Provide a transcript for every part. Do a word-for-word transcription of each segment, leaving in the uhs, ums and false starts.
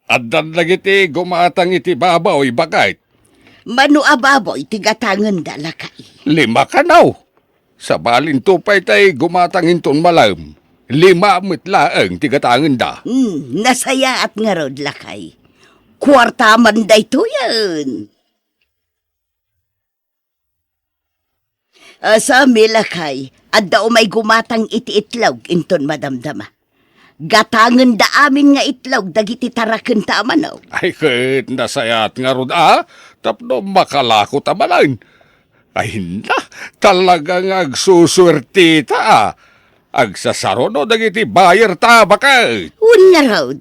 Addan dagiti gumatang iti baboy, baket. Mano a baboy ti gatangenda, lakay? Lima kano. Sabalinto pay tay gumatang inton malem. Lima met laeng ti gatangenda. Hmm, nasayaat ngarud, lakay. Kuarta man daytoyen. A, sami, lakay, adda umay gumatang iti itlog inton madamdama. Gatangenda amin nga itlog dagiti tarakenta a manok. Ay, ket nasayaat ngarud a tapno makalako ta manen. Ay, na, talaga nga agsusuertita a. Agsasaruno dagiti buyer ta, baket. Wen ngarud.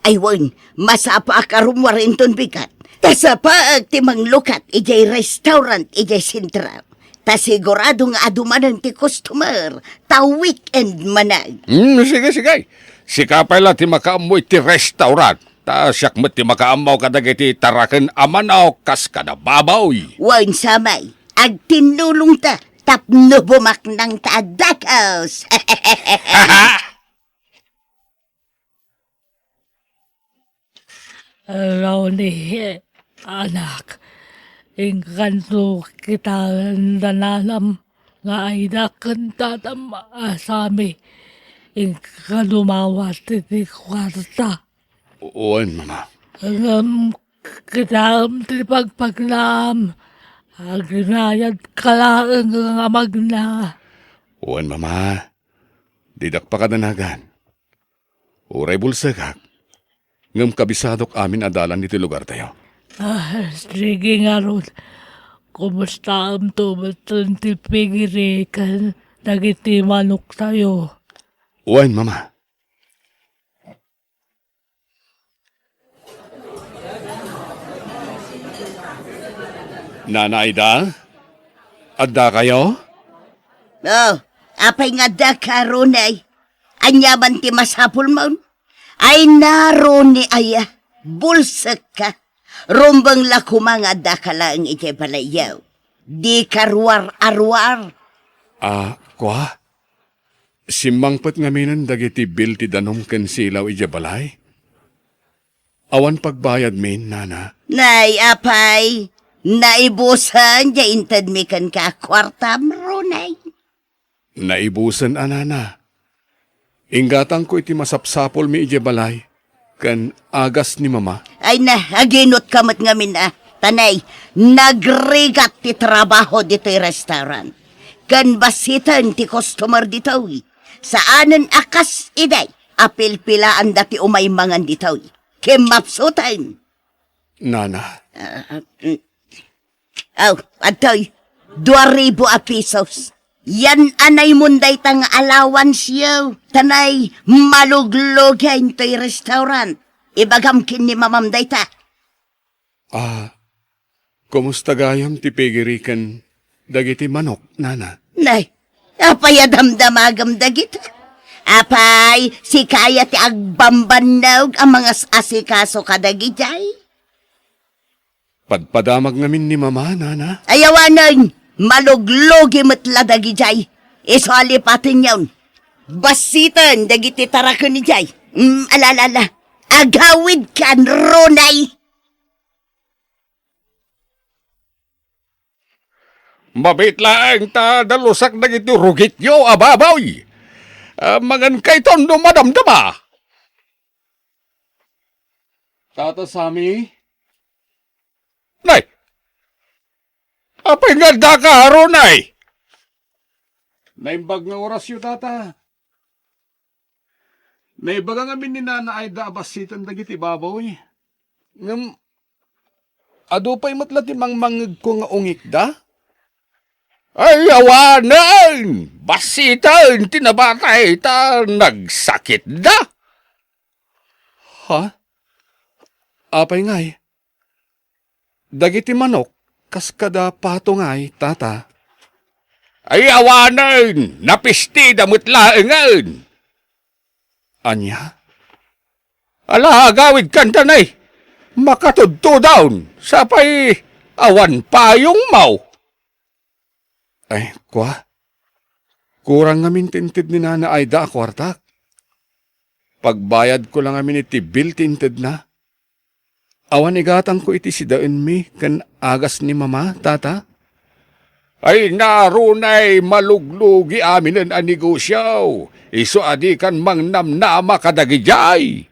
Ay wen, masapaak a rummuar inton bigat. Ta sapaak ti manglukat idiay restaurant idiay sentro. Ta sigurado nga adu manen ti customer, ta weekend manen. Hmm, sige, sige. Sika pay la ti makaammo iti restaurant. Ta siak met ti makaammo kadagiti taraken a manok kas kada baboy. Wen, sami, agtinnulongta tapno bumaknangta a dakes. Ronnie, anak, inkanto kitaen da nanam nga Aida ken tatam a sami. Inka dumawat iti kuarta. Wen, Mama. Ngem kitaem ti pagpagnam. Agnayadka laeng nga magna. Wen, Mama. Didak pakadanagan. Uray bulsekak, ngem kabisadok amin a dalan iti lugartayo. Ah, sige ngarud. Kumustaamto metten ti pigiri ken dagiti manoktayo? Wen, Mama. Nana Aida, addakayo? Oh, apay nga addaka, Ronnie? Ania man ti masapulmon? Ay, na, Ronnie, aya, bulsekka. Rumbeng la koma nga addaka laeng idiay balayyo. Dika ruar-aruar. Ah, kua? Simmangpet ngaminen dagiti bill ti danum ken silaw idiay balay? Awan pagbayadmin, Nana. Nay, apay, naibusen diay intedmi kenka a kuartam, Ronnie. Naibusen a, Nana. Inggatangko iti masapsapulmi idiay balay ken agas ni Mama. Ay na, aginutka met ngamin a. Ta nay, nagrigat ti trabaho ditoy restaurant. Ken bassiten ti customer ditoy. Saanen a kas idi a pilpilaanda ti umay mangan ditoy. Kimmapsuten. Nana. Ah, mm. Aw, adtoy, dua ribu a pesos. Yan-anaymon dayta nga allowance-yo. Ta nay, maluglugen toy restaurant. Ibagam ken ni Mamam dayta. Ah, kumusta gayam ti pigiri ken dagiti manok, Nana? Nay, apay a damdamagam dagita? Apay, sika aya ti agbambannog a mangas-asikaso kadagijay? Padpadamag ngamin ni Mama, Nana. Ay awanen, maluglugi met la dagijay. Isu a lipatenyon. Bassiten dagiti taraken ijay. Mm, ala, ala, ala. Agawidkan, Ronnie. Mabiit laeng ta dalusak dagiti rugityo a baboy. Ah, mangan kayton no madamdama. Tata Sammy? Nay! Apay nga addaka, Ronnie? Naimbag nga orasyo, Tata. Naibaga ngamin ni Nana Aida a bassiten dagiti baboy. Ngem, adu pay met la ti mangmangngegko nga ungikda? Ay, awanen! Bassiten ti nabatay ta nagsakitda! Ha? Apay ngay? Dagiti manok, kas kada pato ngay, Tata? Ay, awanen! Napistida met laengen! Ania? Ala, agawidkan, Nana. Makatudtudon, sapay awan payongmo. Ay, kua? Kurang ngamin ti inted ni Nana Aida a kuartak. Pagbayadko la ngamin iti bill ti intedna. Awan igatangko iti sidaenmi ken agas ni Mama, Tata? Ay, narunay maluglugi aminen a negosio, isu a dikan mangnamnama kadagijay.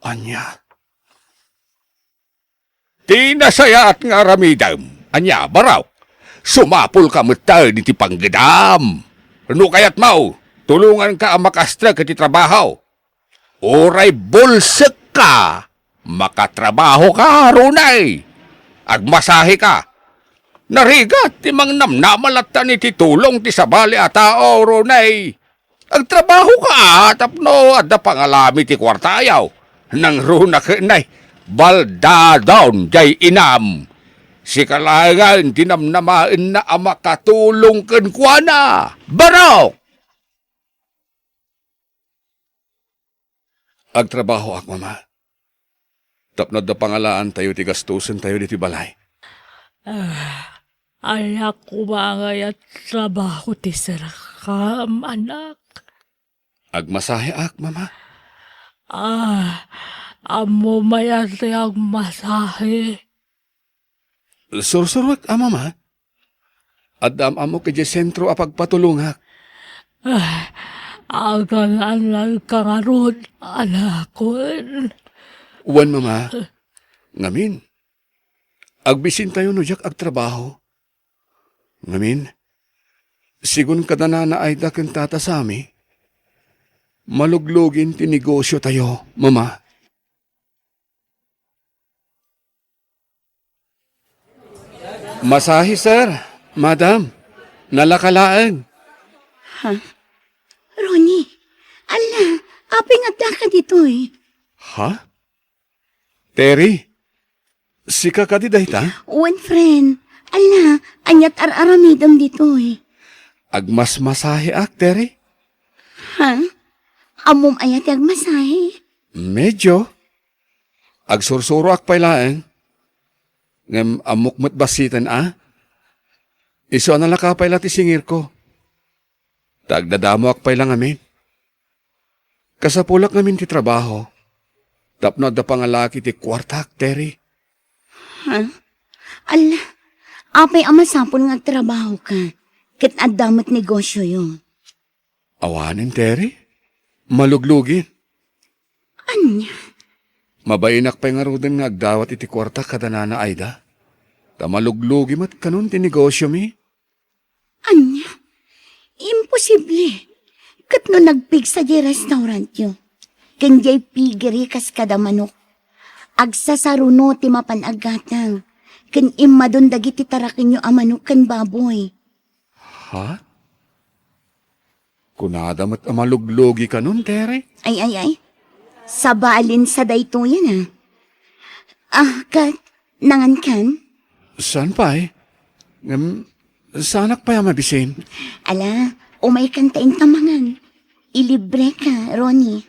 Ania? Ti nasayaat nga aramidem. Ania, Barok? Sumapulka metten iti panggedam. No kayatmo, tulonganka a makastrek iti trabaho. Uray bulsekka, makatrabahoka, Ronnie. Agmasaheka. Narigat ti mangnamnama lattan iti tulong ti sabali a tao, Ronnie. Agtrabahoka tapno adda pangalami ti kuartayo. Nangruna ket nay, baldadon jay inam. Sika laengen ti namnamaenna a makatulong kenkuana. Barok! Agtrabahoak, Mama. Tapno adda pangalaantayo ti gastosentayo ditoy balay. Ah, ania koma ngay a trabaho ti serkam, anak? Agmasaheak, Mama. Ah, ammom aya ti agmasahe? Sursuroek, a Mama. Adda am-ammok idiay sentro a pagpatulongak. Ah, agan-annalka ngarud, anakon. Wen, Mama. Ngamin, agbisintayo no diak agtrabaho. Ngamin, sigun kada Nana Aida ken Tata Sami, maluglugin ti negosiotayo, Mama. Masahi, sir. Madam, nalaka laeng. Ha? Ronnie, ala, apay nga addaka ditoy? Ha? Terry, sika kadi dayta? Wen, friend. Ala, aniat ar-aramidem ditoy? Agmasmasaheak, Terry. Ha? Ammom aya ti agmasahe? Medyo. Agsursuroak pay laeng. Ngem ammok met bassiten a. Isu a nalaka pay la ti singirko. Ta agdadamoak pay la ngamin. Kasapulak ngamin ti trabaho. Tapno adda pangalaki ti kuartak, Terry. Ha? Ala, apay a masapul nga agtrabahoka? Ket adda met negosioyo. Awanen, Terry. Maluglugin. Ania? Mabainak pay ngaruden nga agdawat iti kuarta kada Nana Aida. Ta maluglugi met kanon ti negosiomi. Ania? Imposible. Ket no nagpigsa diay restaurantyo, ken diay piggery kas kada manok, agsasaruno ti mapan aggatang, ken immadon dagiti tarakenyo a manok ken baboy. Ha? Kunada met a maluglugi kanon, Terry? Ay, ay, ay. Sabalin sa daytoyen, a. Ah, ket, nangankan? Saan pay? Ngem, saanak pay a mabisin? Ala, umaykan ta inta mangan. Ilibreka, Ronnie.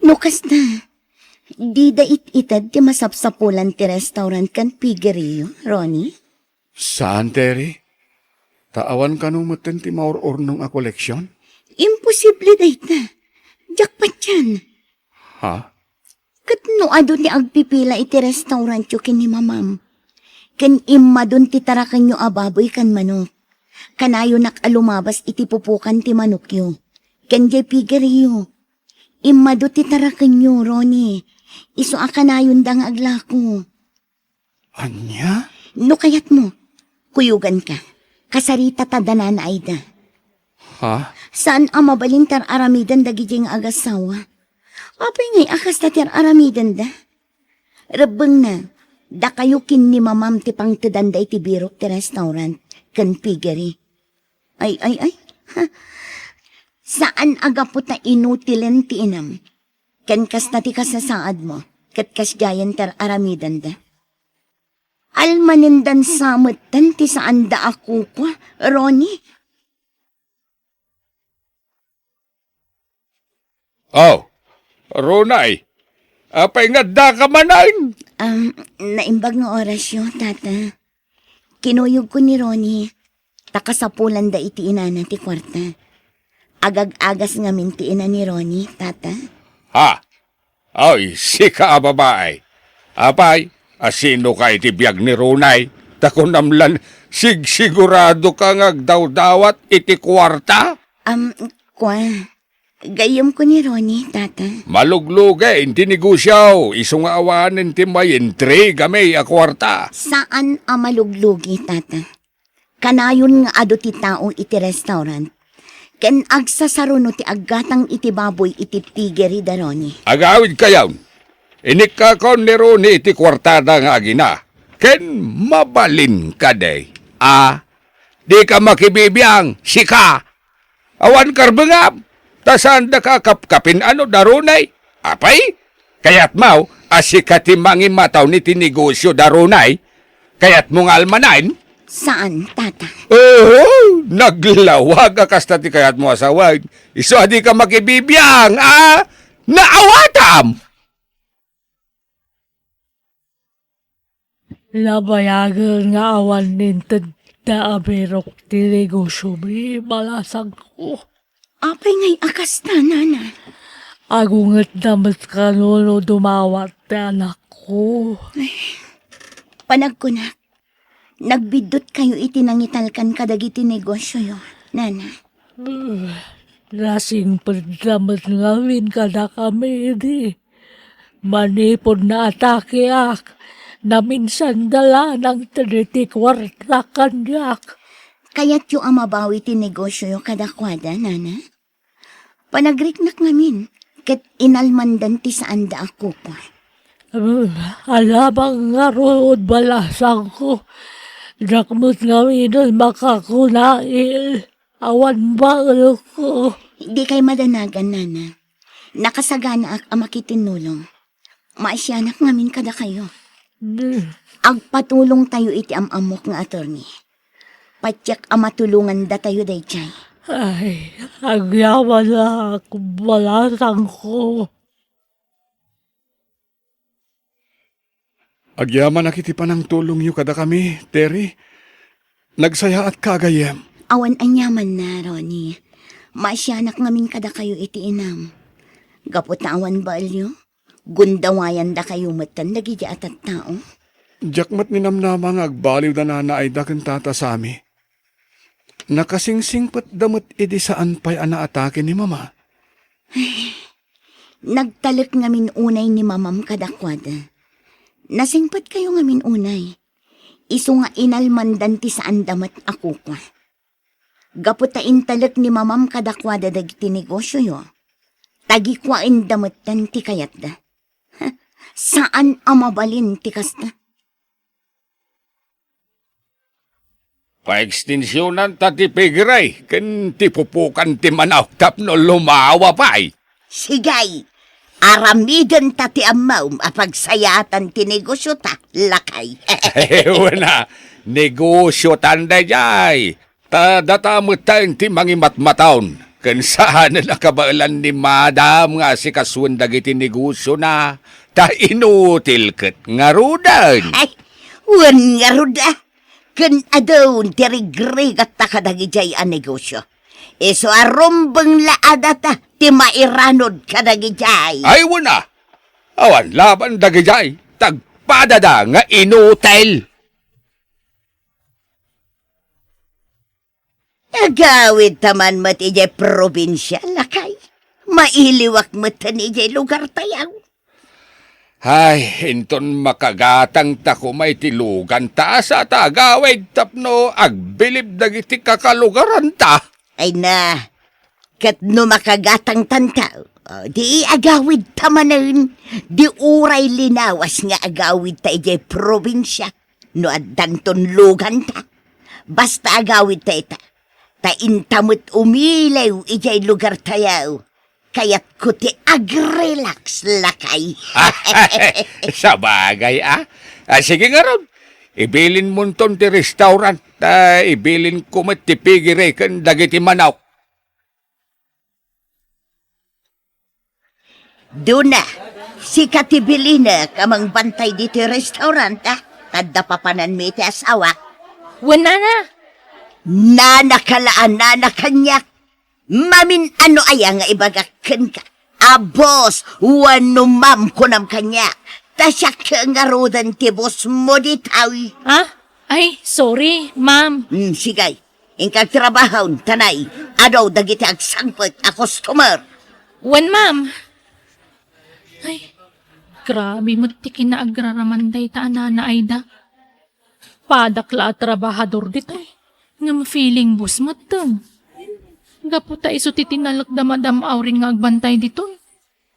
No kasta, dida it-ited ti masapsapulan ti restaurant ken piggeryyo, Ronnie? Saan, Terry. Ta awan kano metten ti maur-urnong a koleksion? Imposible dayta. Diak patian. Ha? Ket no adu ti agpipila iti restaurantyo ken ni Mamam, ken immadon ti tarakenyo a baboy ken manok, kanayonak a lumabas iti pupukan ti manokyo ken diay piggeryyo. Immadu ti tarakenyo, Ronnie. Isu a kanayonda nga aglako. Ania? No kayatmo, kuyoganka. Kasarita ta da Nana Aida. Ha? Saan a mabalin ti ar-aramiden dagidiay nga agassawa? Apay ngay a kasta ti ar-aramidenda? Rebbengna, dakayo ken ni Mamam ti pangtedanda iti birok ti restaurant ken piggery. Ay, ay, ay. Ha? Saan a gapu ta inutilen ti inam. Ken kasta ti kasasaadmo, ket kasdiayen ti ar-aramidenda. Almanendan sa metten ti saanda a kukua, Ronnie. Oh, Ronnie, apay nga addaka manen? Um, naimbag nga orasyo, Tata. Kinuyogko ni Ronnie, ta kasapulanda iti inana ti kuarta. Agag-agas ngamin ti ina ni Ronnie, Tata. Ha? Ay, sika a babai. Apay, asinoka iti biag ni Ronnie? Ta kunam lan sigsiguradoka nga agdawdawat iti kuarta? Am, kua, gayyemko ni Ronnie, Tata. Maluglugen ti negosio, isu nga awanen ti maintrigami a kuarta. Saan a maluglugi, Tata. Kanayon nga adu ti tao iti restaurant, ken agsasaruno ti aggatang iti baboy iti pigiri da Ronnie. Agawidkayon, inikkakon ni Ronnie iti kuartada nga agina, ken mabalin kadi a dika makibibiang, sika. Awan karbengam, ta saandaka a kapkapin-ano da Ronnie. Apay? Kayatmo a sika ti mangimaton iti negosio da Ronnie? Kayatmo nga almanen? Saan, Tata. Oo, naglawag a kasta ti kayatmo a sawen. Isu a dika makibibiang, a? Naawatam! Nabayagen nga awan intedda a birok ti negosiomi, balasangko. Apay ngay a kasta, Nana? Agungetda met kano no dumawat ti anakko. Ay, panagkunak, nagbiddutkayo iti nangitalkan kadagiti negosioyo, Nana. Nasingpetda met ngamin kadakami idi. Manipud naatakeak, naminsanda la nangted iti kuarta kaniak. Kayatyo a mabawi ti negosioyo kadakuada, Nana? Panagriknak ngamin, ket inalmandan ti saanda a kukua. Ala, mangarud, balasangko. Diak met ngaminen makakunail. Awan baelko. Dikay madanagan, Nana. Nakasaganaak a makitinulong. Maasianak ngamin kadakayo. Agpatulongtayo iti am-ammok nga attorney. Patiek a matulongandatayo daydiay. Ay, agyamanak, balasangko. Agyamanak iti panangtulongyo kadakami, Terry. Nagsayaatka a gayyem. Awan aniamanna, Ronnie. Maasianak ngamin kadakayo iti inam. Gapu ta awan baelyo, gundawayandakayo metten dagiti a tattao. Diak met ninamnama nga agbaliw da Nana Aida ken Tata Sammy. Nakasingsingpetda met idi saan pay a naatake ni Mama. Nagtalek ngamin unay ni Mamam kadakuada. Nasingpetkayo ngamin unay. Isu nga inalmandan ti saanda met a kukua. Gapu ta intalek ni Mamam kadakuada dagiti negosioyo, tagikuaenda metten ti kayatda. Saan a mabalin ti kasta. Paekstensionanta ti pigiri ken ti pupukan ti manok tapno lumawa pay. Sige, aramidenta ti ammom a pagsayaatan ti negosiota, lakay. Wen a, negosiotan daydiay. Ta data metten ti mangimatmaton. Ken saanen a kabaelan ni Madam nga asikasuen dagiti negosiona, ta inutil ket ngaruden. Ay, wen ngarud a. Ken adu ti rigrigatta kadagidiay a negosio. Isu a rumbeng la a data ti mairanod kadagidiay. Ay, wen a. Awan laban dagidiay, tagpadada nga inutil. Agawidta man met idiay probinsia, lakay. Mailiwak metten idiay lugartayo. Ay, inton makagatangta koma iti luganta, asa ta agawid tapno agbilib dagiti kakalugaranta? Ay na, ket no makagatangtanta, o, di agawidta manen, di uray linawas nga agawidta idiay probinsia. No addanton luganta, basta agawidta ita, ta inta met umiliw idiay lugartayo. Kayatko ti agrelax, lakay. Sabagay, a. A, sige ngarud, ibilinmonton ti restaurant, ta ibilinko met ti pigiri ken dagiti manok. Duna, sika ti bilinek a mangbantay ditoy restaurant, a? Ta adda papananmi iti asawak. Wen, nana. Nanaka la a nana kaniak. Mamin-ano aya nga ibagak kenka? A boss wenno ma'am kunam kaniak. Ta siak ngaruden ti boss mo ditoy. Ha? Ay, sorry, ma'am. Hmm, sige. Inka agtrabahon, ta nay, adu dagiti agsangpet a customer. Wen, ma'am. Ay, grabe met ti kinaagraraman dayta a Nana Aida. Padak la a trabahador ditoy, ngem feeling boss metten. Gapu ta isu ti tinalek da Madam Auring nga agbantay ditoy,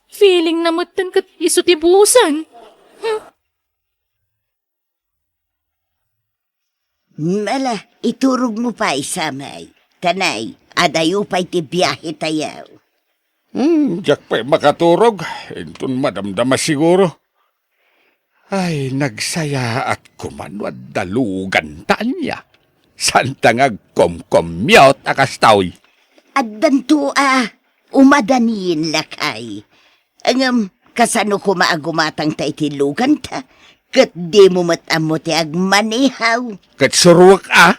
feeling na metten ket isu ti bossen. Hmm. Ala, iturogmo pay, Samay. Ta nay, adayo pay ti biahe tayo. Hmm, diak pay makaturog. Inton madamdama siguro. Ay, nagsayaat koma no adda lugan ta ania. Saan ta nga agkomkommute a kastoy? Addanto a, umadanien lakay. Ngem, kasano koma a gumatangta iti luganta? Ket dimo met ammo ti agmanehaw. Ket suruek a,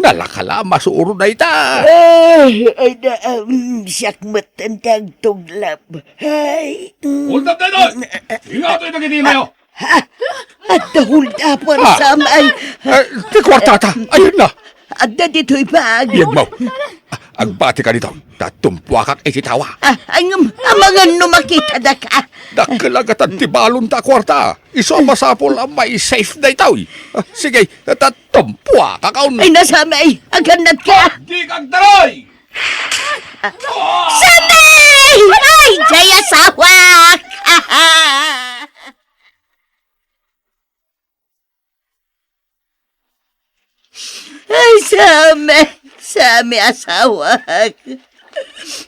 nalaka la a masuro dayta. Ay, ay, na, um, siak met ti agtuglap. Ay, mm. Hold up, Daytoy! Ingato ito kiti mayo! Ha? Adda hold up, Ah. Samay. Eh, ti kuartata. Ayun na. Adda ditoy bag. Iyagmaw. Agbati ka dito. Tatumpuakak iti tawa. Ah, ay, ngem, amangan no makita da ka. Dakkel agatan ti balon ta kuarta. Isu a masapul a may safe daytoy. Ah, sige, tatumpuakak on. Ay, na, Samay. Agannad ka. Di kagdaroy! Samay! Ay, jay asawak! Ay, Samay, Samay asawak.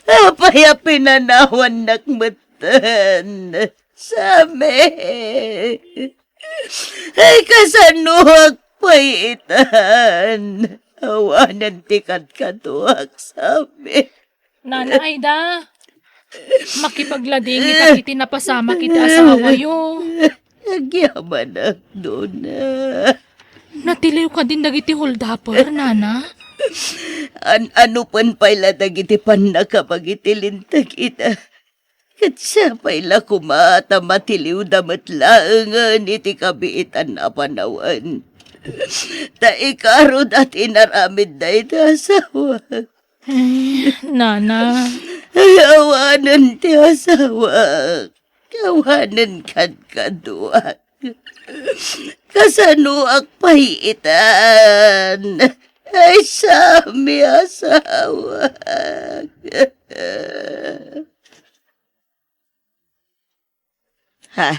Apay a pinanawannak metten? Samay. Ay, kasanoak pay itan? Awanen ti kadkaduak, Samay. Nana Aida, makipagladingit iti napasamak iti asawayo. Agyamanak, Dona. Natiliw kadin dagiti holdupper, Nana? An-, ano pen pay la dagiti pannakabag iti linteg ita? Ket siak pay la koma ta matiliwda met laengen iti kabiitan a panawen. Ta ikaroda ti inaramid dayta asawa. Ay, Nana. Ay, awanen ti asawak. Awanen kadkaduak. Kasanoak pay itan? Ay, Samay asawak. Ha?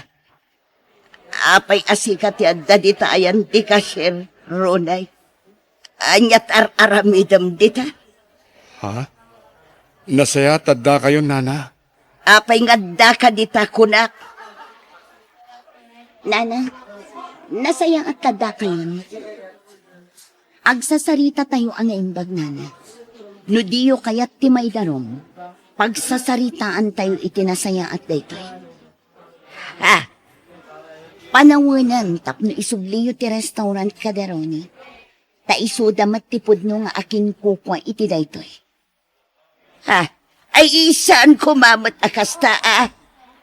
Apay a sika ti adda dita ayan ti cashier, Ronay? Ania ti ar-aramidem dita? Ha? Nasayaat addakayon, Nana. Apay nga addaka dita, kunak? Nana, nasayaat addakayon. Agsasarita tayo a naimbag, Nana. No diyo kayat ti maidarum, pagsasaritaan tayo iti nasayaat daytoy. Ah, panawenem tapno isubliyo ti restaurant kada Ronnie. Ta isuda met ti pudno nga akinkukua iti daytoy. Ha? Ay, saan koma met a kasta, a?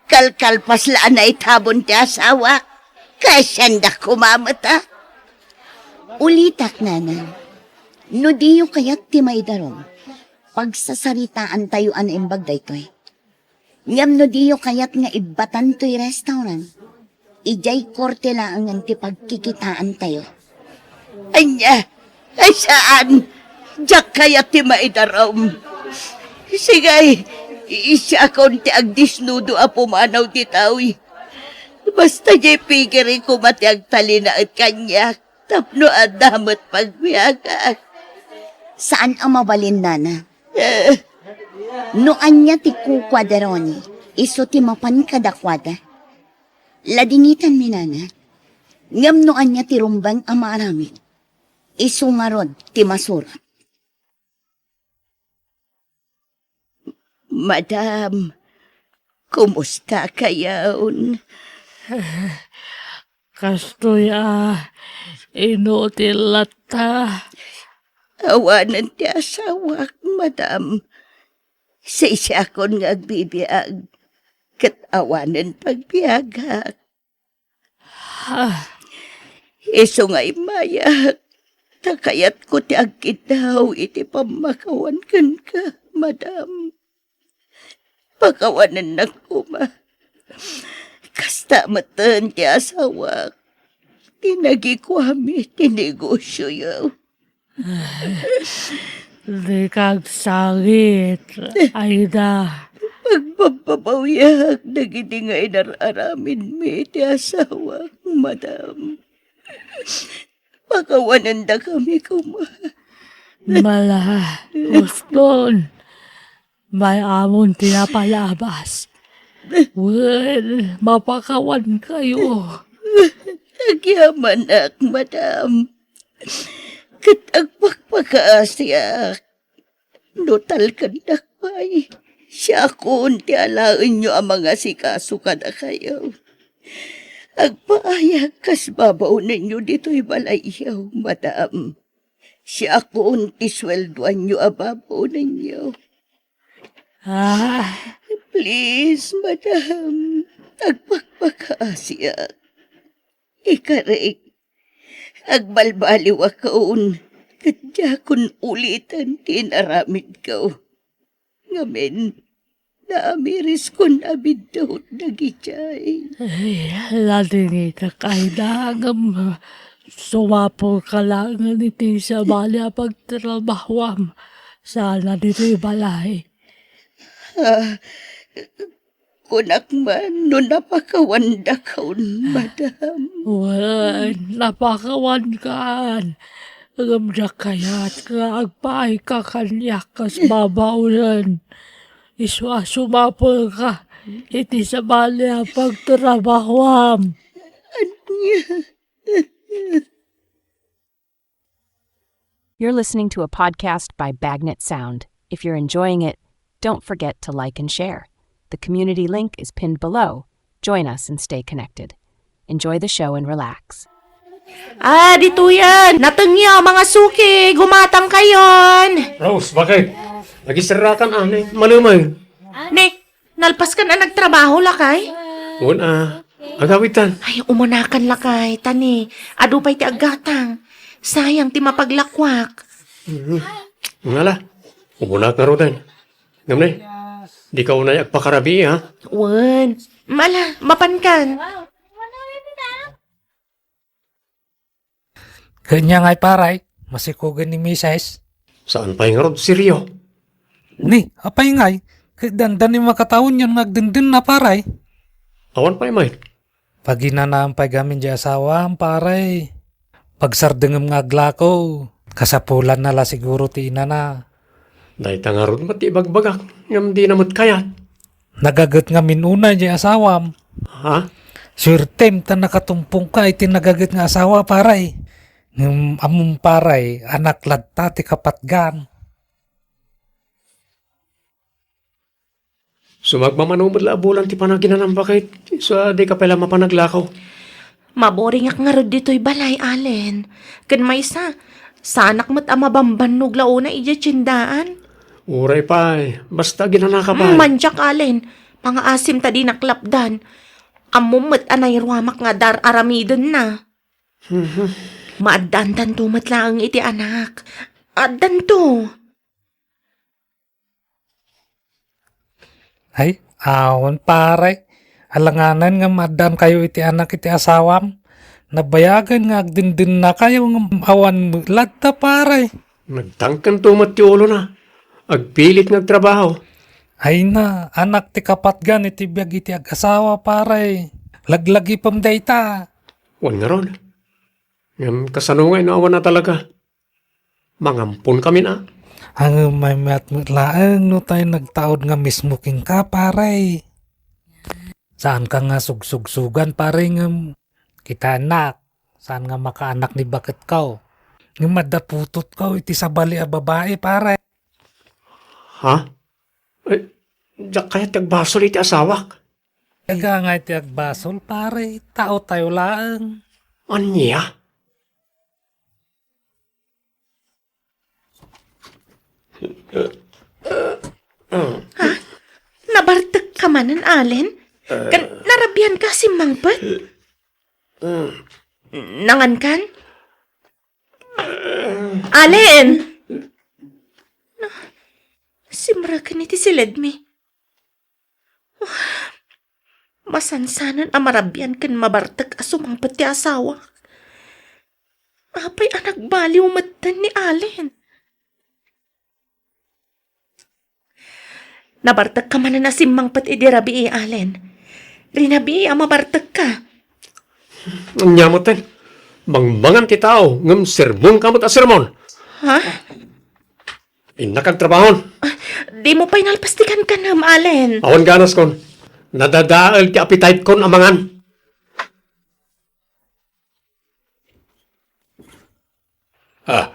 Kalkalpas la a naitabon ti asawak. Kasiandak koma met, a? Ulitak, Nana. No diyo kayat ti maidarum, pagsasaritaan tayo a naimbag daytoy. Ngem no diyo kayat nga ibbatan toy restaurant, idiay korte laengen ti pagkikitaan tayo. Ania? Ay, saan? Diak kayat ti maidarum. Sige, siakon ti agdisnudo a pumanaw ditoy. Basta diay pigiri koma ti agtalinaed kaniak tapno adda met pagbiagak. Saan a mabalin, Nana. Eh. No ania ti kukua da Ronnie, isu ti mapan kadakuada. Ladingitanmi, Nana. Ngem no ania ti rumbeng a maaramid, isu ngarud ti masurot. Madam, kumusta kayon? Kastoy a, inutil latta. Awanen ti asawak, madam. Sisiakon nga agbibiag, ket awanen pagbiagak. Ah. Isu nga immayak, ta kayatko ti agkiddaw iti pammakawan kenka, madam. Pakawanennak koma. Kasta metten ti asawak, ti nagikuami ti negosioyo. Dika agsangit, Aida. Pagbabbabawiak dagiti nga inar-aramidmi iti asawak, madam. Pakawanendakami koma. Mala, Uston. May-amon ti napalabas. Wen, mapakawankayo. Agyamanak, madam. Ket agpakpakaasiak. No talkendak pay, siakon ti alaenyo a mangasikaso kadakayo. Agpaayak kas babaonenyo ditoy balayyo, madam. Siakon ti sueldoanyo a babaonenyo. Ah. Please, madam, agpakpakaasiak. Ikarik, agbalbaliwakon, ket diakon uliten ti inaramidko. Ngamin, naamiriskon a biddut dagijay. Ay, ladingitak, Aida, ngem sumapulka laengen iti sabali a pagtrabahoam sana ditoy balay. Ah, kunak man no napakawandakon, madam. Wen, napakawankan. Ngem diak kayat nga agpaayka kaniak kas babaonen. Isu a sumapulka iti sabali a pagtrabahoam. Ania? You're listening to a podcast by Bagnet Sound. If you're enjoying it, don't forget to like and share. The community link is pinned below. Join us and stay connected. Enjoy the show and relax. Ah, ditoyen. Natengyo, mga suki. Gumatang kayon. Rose, bakit? Nagiserakan, ah, ni Manumay. Ne, nalpaskan a nagtrabaho, lakay? Wen, ah, agawitan. Ay, umunakan, lakay. Tani, adu pay ti aggatang. Sayang ti mapaglakuak. Mhm. Ngala, umunak ngaruden. Ngem ne, dika unay agpakarabii, ha? Wen. Mala, mapankan. Ket ania ngay, pare, masikogen ni Misis? Saan pay ngarud, serio? Ni, apay ngay? Ket dandani makataonyon nga agdendenna, pare. Awan pay met. Paginanaem pay gamin di asawam, pare. Pagsardengem nga aglako, kasapulanna la siguro ti inana. Dayta ngarud met ti ibagbagak, ngem dina met kayat. Nagaget ngamin unay di asawam. Ha? Suertem ta nakatumpongka iti nagaget nga asawa, pare. Ngem ammom, pare, anak latta ti kapatgan. Sumagmamano met la a bulan ti panaginanam, baket. Isu a dika pay la mapan aglako. Maboringak ngarud ditoy balay, Allen. Ken maysa, saanak met a mabambannog la unay idiay tiendaan. Uray pay, basta aginanaka pay. Mm, mandiak, Allen. Pangaasim ta dinak lapdan. Ammom met a nairuamak nga dar-aramidenna. Mhm. Maaddaantanto met laeng iti anak. Addanto. Ay, awan, pare. Alanganan nga maaddaankayo iti anak iti asawam. Nabayagen nga agdendennakayo ngem awan met latta, pare. Nagtangkento met ti ulona. Agpilit nga agtrabaho. Ay na, anak ti kapatgan iti biag iti ag-asawa, pare. Laglagipem dayta. Wen ngarud. Ngem kasano ngay no awan a talaga? Mangamponkamin a. Ngem maymayat met laeng no tay nagtaud nga mismo kenka, pare. Saanka nga sugsugsugan, pare, ngem kitaennak, saan nga makaanak ni baketko. Ngem adda putotko iti sabali a babai, pare. Ha? Ay, diak kayat ti agbasol iti asawak. Diak ngay ti agbasol, pare. Taotayo laeng. Ania? Ha? Nabartekka manen, Allen? Ken narabianka a simmangpet? Nangankan? Allen! Simreken iti siledmi. Masansanen a marabian ken mabartek a sumangpet ti asawak. Apay a nagbaliw metten ni Allen? Nabartekka manen a simmangpet idi rabii, Allen. Rinabii a mabartekka. Ania metten? Mangmangan ti tao, ngem sermonka met a sermon. Ha? Innak agtrabahon. Ah, dimo pay nalpas ti kankanem, Allen. Awan ganaskon. Nadadael ti appetite-kon a mangan. Ah,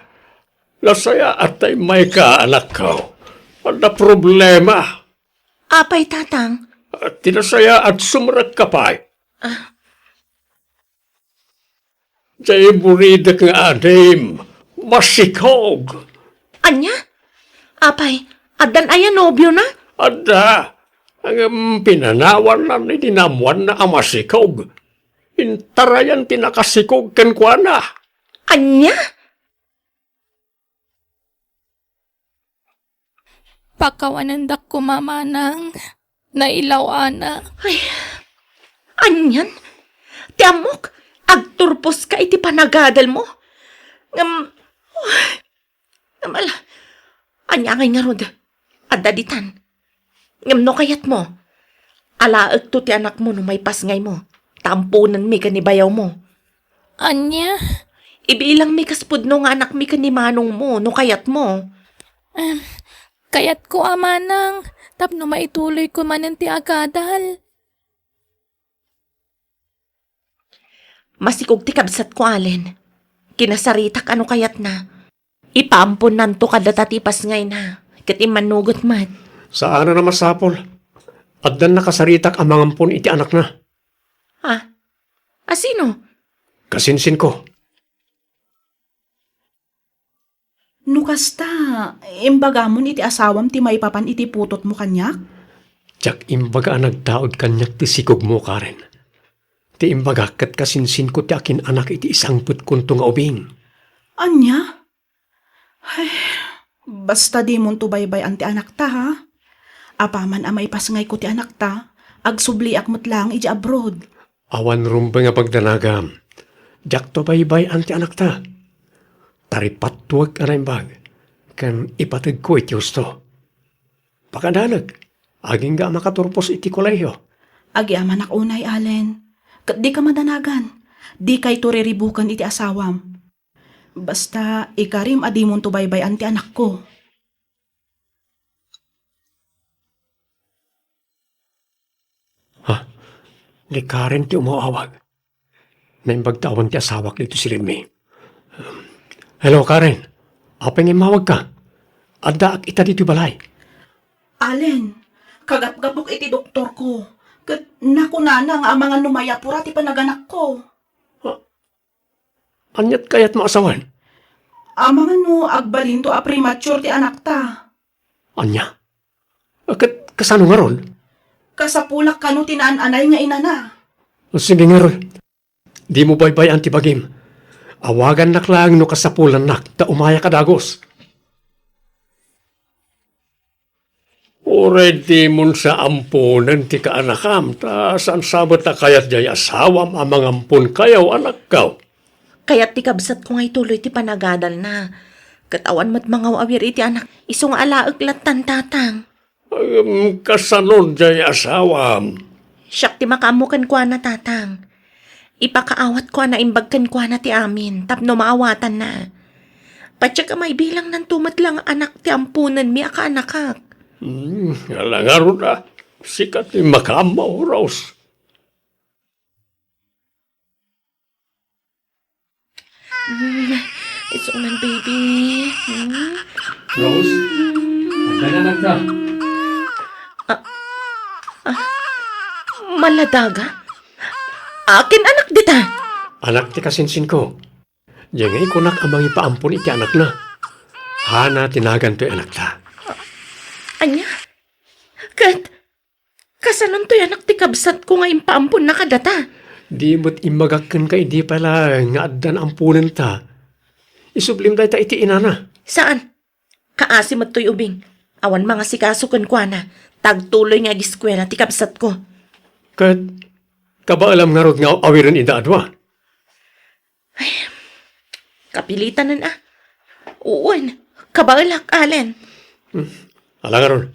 nasayaat ta immayka, anakko. Adda problema. Apay, Tatang? Ah, ti nasayaat, sumrekka pay. Ah. Jay buridek nga adim, masikog. Ania? Apay, addan aya nobiona? Adda. Ngem pinanawanna iti naammoanna a masikog. Intarayan ti nakasikog kenkuana. Ania? Pakawanendak koma, manang. Nailaw, Ana. Ay, anian? Ti ammok, agturposka iti panagadalmo. Ngem, ngem ala, ania ngay ngarud? Adda ditan. Ngem no kayatmo, alaekto ti anakmo no maipasngaymo, ta amponenmi ken ni bayawmo. Ania? Ibilangmi kas pudno nga anakmi ken ni manongmo, no kayatmo. Em, kayatko a manang, tapno maituloyko manen ti agadal. Masikog ti kabsatko, Allen. Kinasaritak a no kayatna, ipaamponnanto kadata ti ipasngayna, ket immannugot met. Saanen a masapul. Addan nakasaritak a mangampon iti anakna. Ha? A sino? Kasinsinko. No kasta, imbagamon iti asawam ti maipapan iti putotmo kaniak? Diak imbaga a nagtaud kaniak ti sikogmo, Karen. Ti imbagak ket kasinsinko ti akin-anak iti isangpetkonto nga ubing. Ania? Ay, basta dimonto baybay-an ti anakta, ha? Apaman a maipasngayko ti anakta, agsubliak met laeng idiay abroad. Awan rumbeng a pagdanagam. Diakto baybay-an ti anakta. Taripattuek a naimbag, ken ipatedko iti husto. Pakadanek, agingga a makaturpos iti kolehio. Agyamanak unay, Allen. Ket dika madanagan. Dikayto riribuken iti asawam. Basta, ikarim a dimonto baybay-an ti anakko. Ha? Ni Karen ti umawawag. Naimbag ta awan ti asawak ditoy silenmi. Hello, Karen. Apay nga immawagka? Addaak ita ditoy balay. Allen, kagapgapok iti doktorko. Ket nakunana nga amangan no mayapura ti panaganakko. Ha? Aniat kayatmo a sawen? Amangan no agbalinto a premature ti anakta. Ania? Ket kasano ngarud? Kasapulak kano ti naan-anay nga inana. Sige ngarud. Dimo baybay-an ti bagim. Awagannak laeng no kasapulannak ta umayak a dagus. Uray dimon sa amponen ti kaanakam, ta saan sa met a kayat diay asawam a mangamponkayo, anakko? Kayat ti kabsatko nga ituloy ti panagadalna. Ket awan met mangaw-awir iti anak, isu nga alaek lattan, Tatang. Ngem kasano diay asawam? Siak ti makaammo kenkuana, Tatang. Ipakaawatko a naimbag kenkuana ti amin tapno maawatanna. Patiek a maibilangnanto met la nga anak ti amponenmi a kaanakak. Hmm, ala ngarud a, sika ti makaammo, Rose. Mm, it's all on, baby. Mm. Rose, adda nga anak na. Ah, ah, maladaga? Akin anak dita? Anak ti kasinsinko. Diay nga ikunak a mangipaampon iti anakna. Hana ti nagan toy anakta. Ah, ania? Ket, kasanontoy anak ti kabsatko nga impaamponna kadata? Di met imbagak kenka idi pay laeng nga addan amponenta. Isublim dayta iti inana. Saan? Kaasi met toy ubing. Awan mangasikaso kenkuana. Ta agtuloy nga agiskuela ti kabsatko. Ket, kabaelam ngarud nga awiren ida a dua? Ay, kapilitanen a. Wen, kabaelak, Allen. Hmm. Ala ngarud.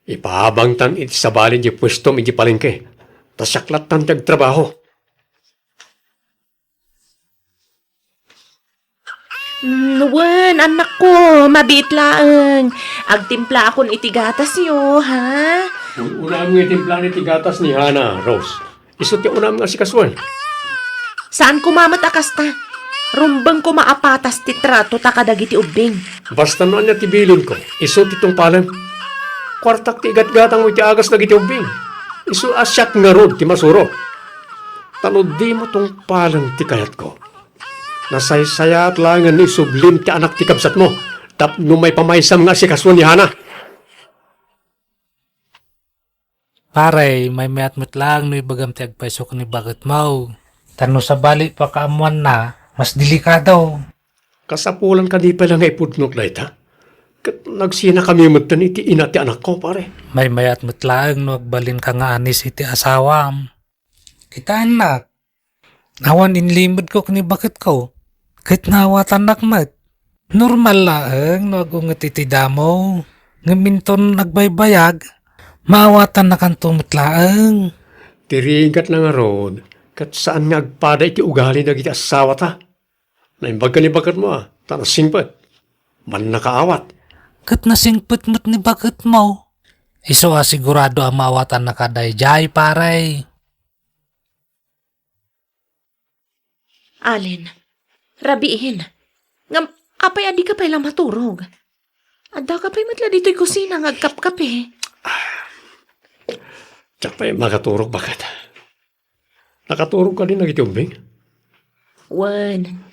Ipaabangtan iti sabali di puestom iti palengke. Ta siak lattan ti agtrabaho. Mm, wen, annakko, mabiit laeng. Agtimplaakon iti gatasyo, ha? Unam nga itimplaan iti gatas ni Hana, Rose. Isu ti unam nga asikasuan. Saan koma met a kasta. Rumbeng koma a patas ti trato ta kadagiti ubbing. Basta no ania ti bilinko, isu ti tungpalem. Kuartak ti igatgatangmo iti agas dagiti ubbing. Isu a siak ngarud ti masuro. Ta no dimo tungpalen ti kayatko, nasaysayaat laengen no isublim ti anak ti kabsatmo tapno maipamaysam nga asikasuan ni Hana. Pare, maymayat met laeng no ibagam ti agpayso ken ni baketmo. Ta no sabali pakaammoanna, mas delikado. Kasapulan kadi pay la nga ipudnok dayta? Ket nagsinakami metten iti ina ti anakko, pare. Maymayat met laeng no agbalinka nga anis iti asawam. Kitaennak, awan inlimedko ken ni baketko, ket naawatannak met. Normal laeng no agunget iti damo, ngem inton agbaybayag, maawatannakanto met laeng. Ti rigatna ngarud, ket saan nga agpada iti ugali dagiti assawata. Naimbag ken ni baketmo a, ta nasingpet. Mannakaawat. Ket nasingpet met ni baketmo. Isu a sigurado a maawatannaka daydiay, pare. Allen, rabiin. Ngem, apay a dika pay la maturog? Addaka pay met la ditoy kusina nga agkapkape. Diak pay makaturog, baket. Nakaturog kadi dagiti ubbing? Wen.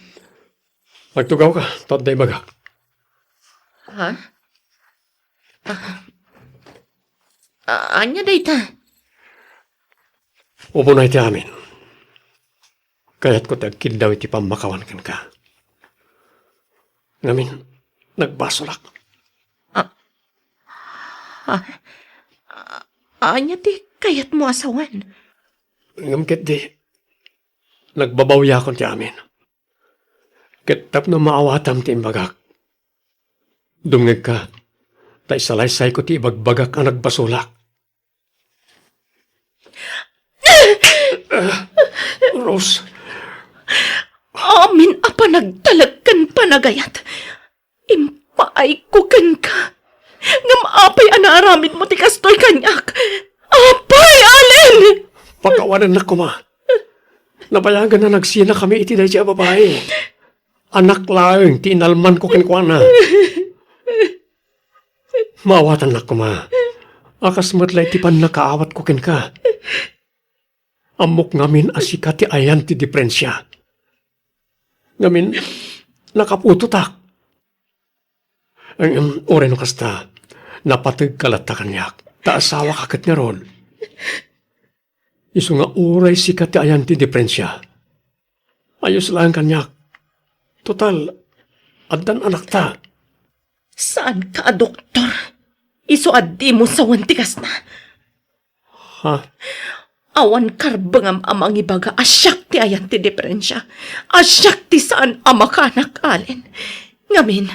Agtugawka, ta adda ibagak. Ha? Ah. Ah, ania dayta? Umuna iti amin, kayatko ti agkiddaw iti pammakawan kenka. Ngamin, nagbasolak. Ah, ah, ah, ania ti kayatmo a sawen? Ngem ketdi, nagbabawiakon ti amin. Ket tapno maawatam ti imbagak, dumngegka, ta isalaysayko ti ibagbagak a nagbasolak. Rose. Amin a panagtalek ken panagayat, impaayko kenka. Ngem apay a naaramidmo ti kastoy kaniak? Apay, Allen! Pakawanennak koma. Nabayagen a nagsinakami iti daydi a babai. Anak laeng ti inalmanko kenkuana. Maawatannak koma a kas met la iti pannakaawatko kenka. Ammok ngamin a sika ti ayan ti diferensia. Ngamin, nakaputotak. Ngem, uray no kasta, napategka latta kaniak, ta asawaka ket ngarud. Isu nga uray sika ti ayan ti diferensia, ayos laeng kaniak. Total, addan anakta. Saanka a doktor? Isu a dimo sawen ti kasta. Ha? Awan karbengam a mangibaga a siak ti ayan ti diferensia, a siak ti saan a makanak, Allen. Ngamin,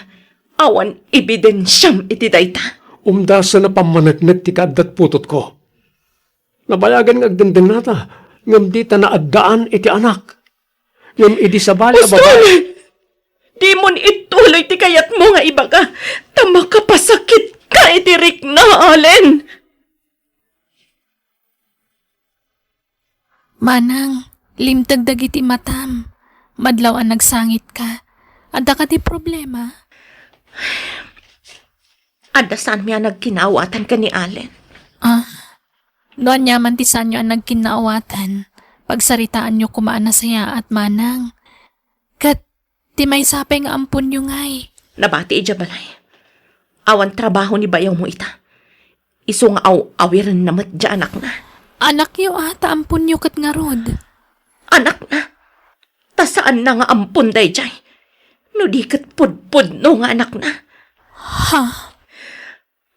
awan ebidensiam iti dayta. Umdasen a pammaneknek ti kaaddat putotko. Nabayagen nga agdendennata, ngem dita naaddaan iti anak. Ngem idi sabali a babae. Dimon ituloy ti kayatmo nga ibaga, ta makapasakitka iti rikna, Allen. Manang, limteg dagiti matam. Madlaw a nagsangitka. Adda kadi problema? Adda saanmi a nagkinaawatan ken ni Allen. Ah, no aniaman ti saanyo a nagkinaawatan, pagsaritaanyo koma a nasayaat, Manang. Ket ti maysa pay nga amponyo ngay. Nabati idiay balay. Awan trabaho ni bayawmo ita. Isu nga aw-awirenna met ti anakna. Anakyo a, ta amponyo ket ngarud. Anakna? Ta saanna nga ampon daydiay? No di ket pudpudno nga anakna? Ha?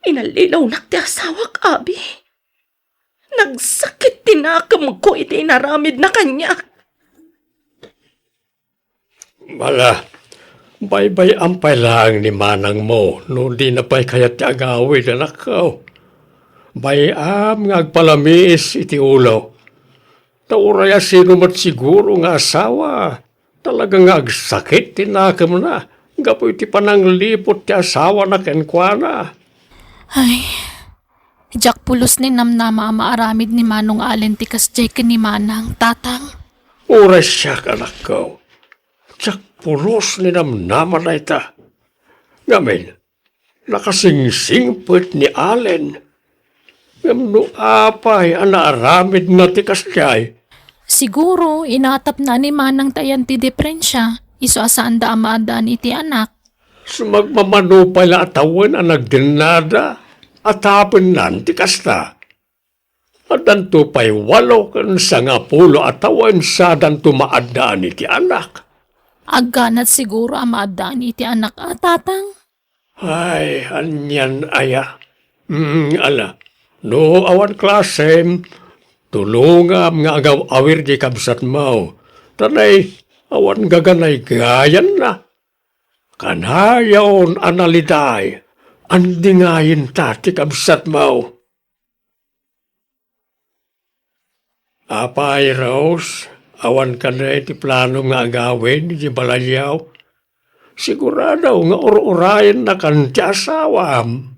Inallilawnak ti asawak, abi. Nagsakit ti nakemko iti inaramidna kaniak. Ala, baybay-am pay laeng ni manangmo no dina pay kayat ti agawid, anakko. Bay-am nga agpalamiis iti ulo. Ta uray a sino met siguro nga asawa, talaga nga agsakit ti nakemna gapu iti panangliput ti asawana kenkuana. Ay, diak pulos ni namnama a maaramid ni Manong Allen ti kasdiay ken ni Manang, Tatang. Uray siak, anakko. Diak pulos ni namnama dayta. Ngamin, nakasingsingpet ni Allen. Ngem no apay a naaramidna ti kasdiay? Siguro, inatapna ni Manang ti ayan ti diprensia, isu a saanda a maaddaan iti anak. Sumagmamano pay la a tawen a nagdennada a tapennan ti kasta. Addanto pay walo ken sangapulo a tawen sadanto maaddaan iti anak. Agganat siguro a maaddaan iti anak a, Tatang? Ay, anian aya? Mm, ala, no awan klasem, tulongam nga agaw-awir di kabsatmo. Tanay, awan gaganaygayanna. Kanayon a naliday, andingayenta ti kabsatmo. Apay, Rose, awan kadi ti planom nga agawid iti balayyo? Sigurado nga ur-urayennakan ti asawam.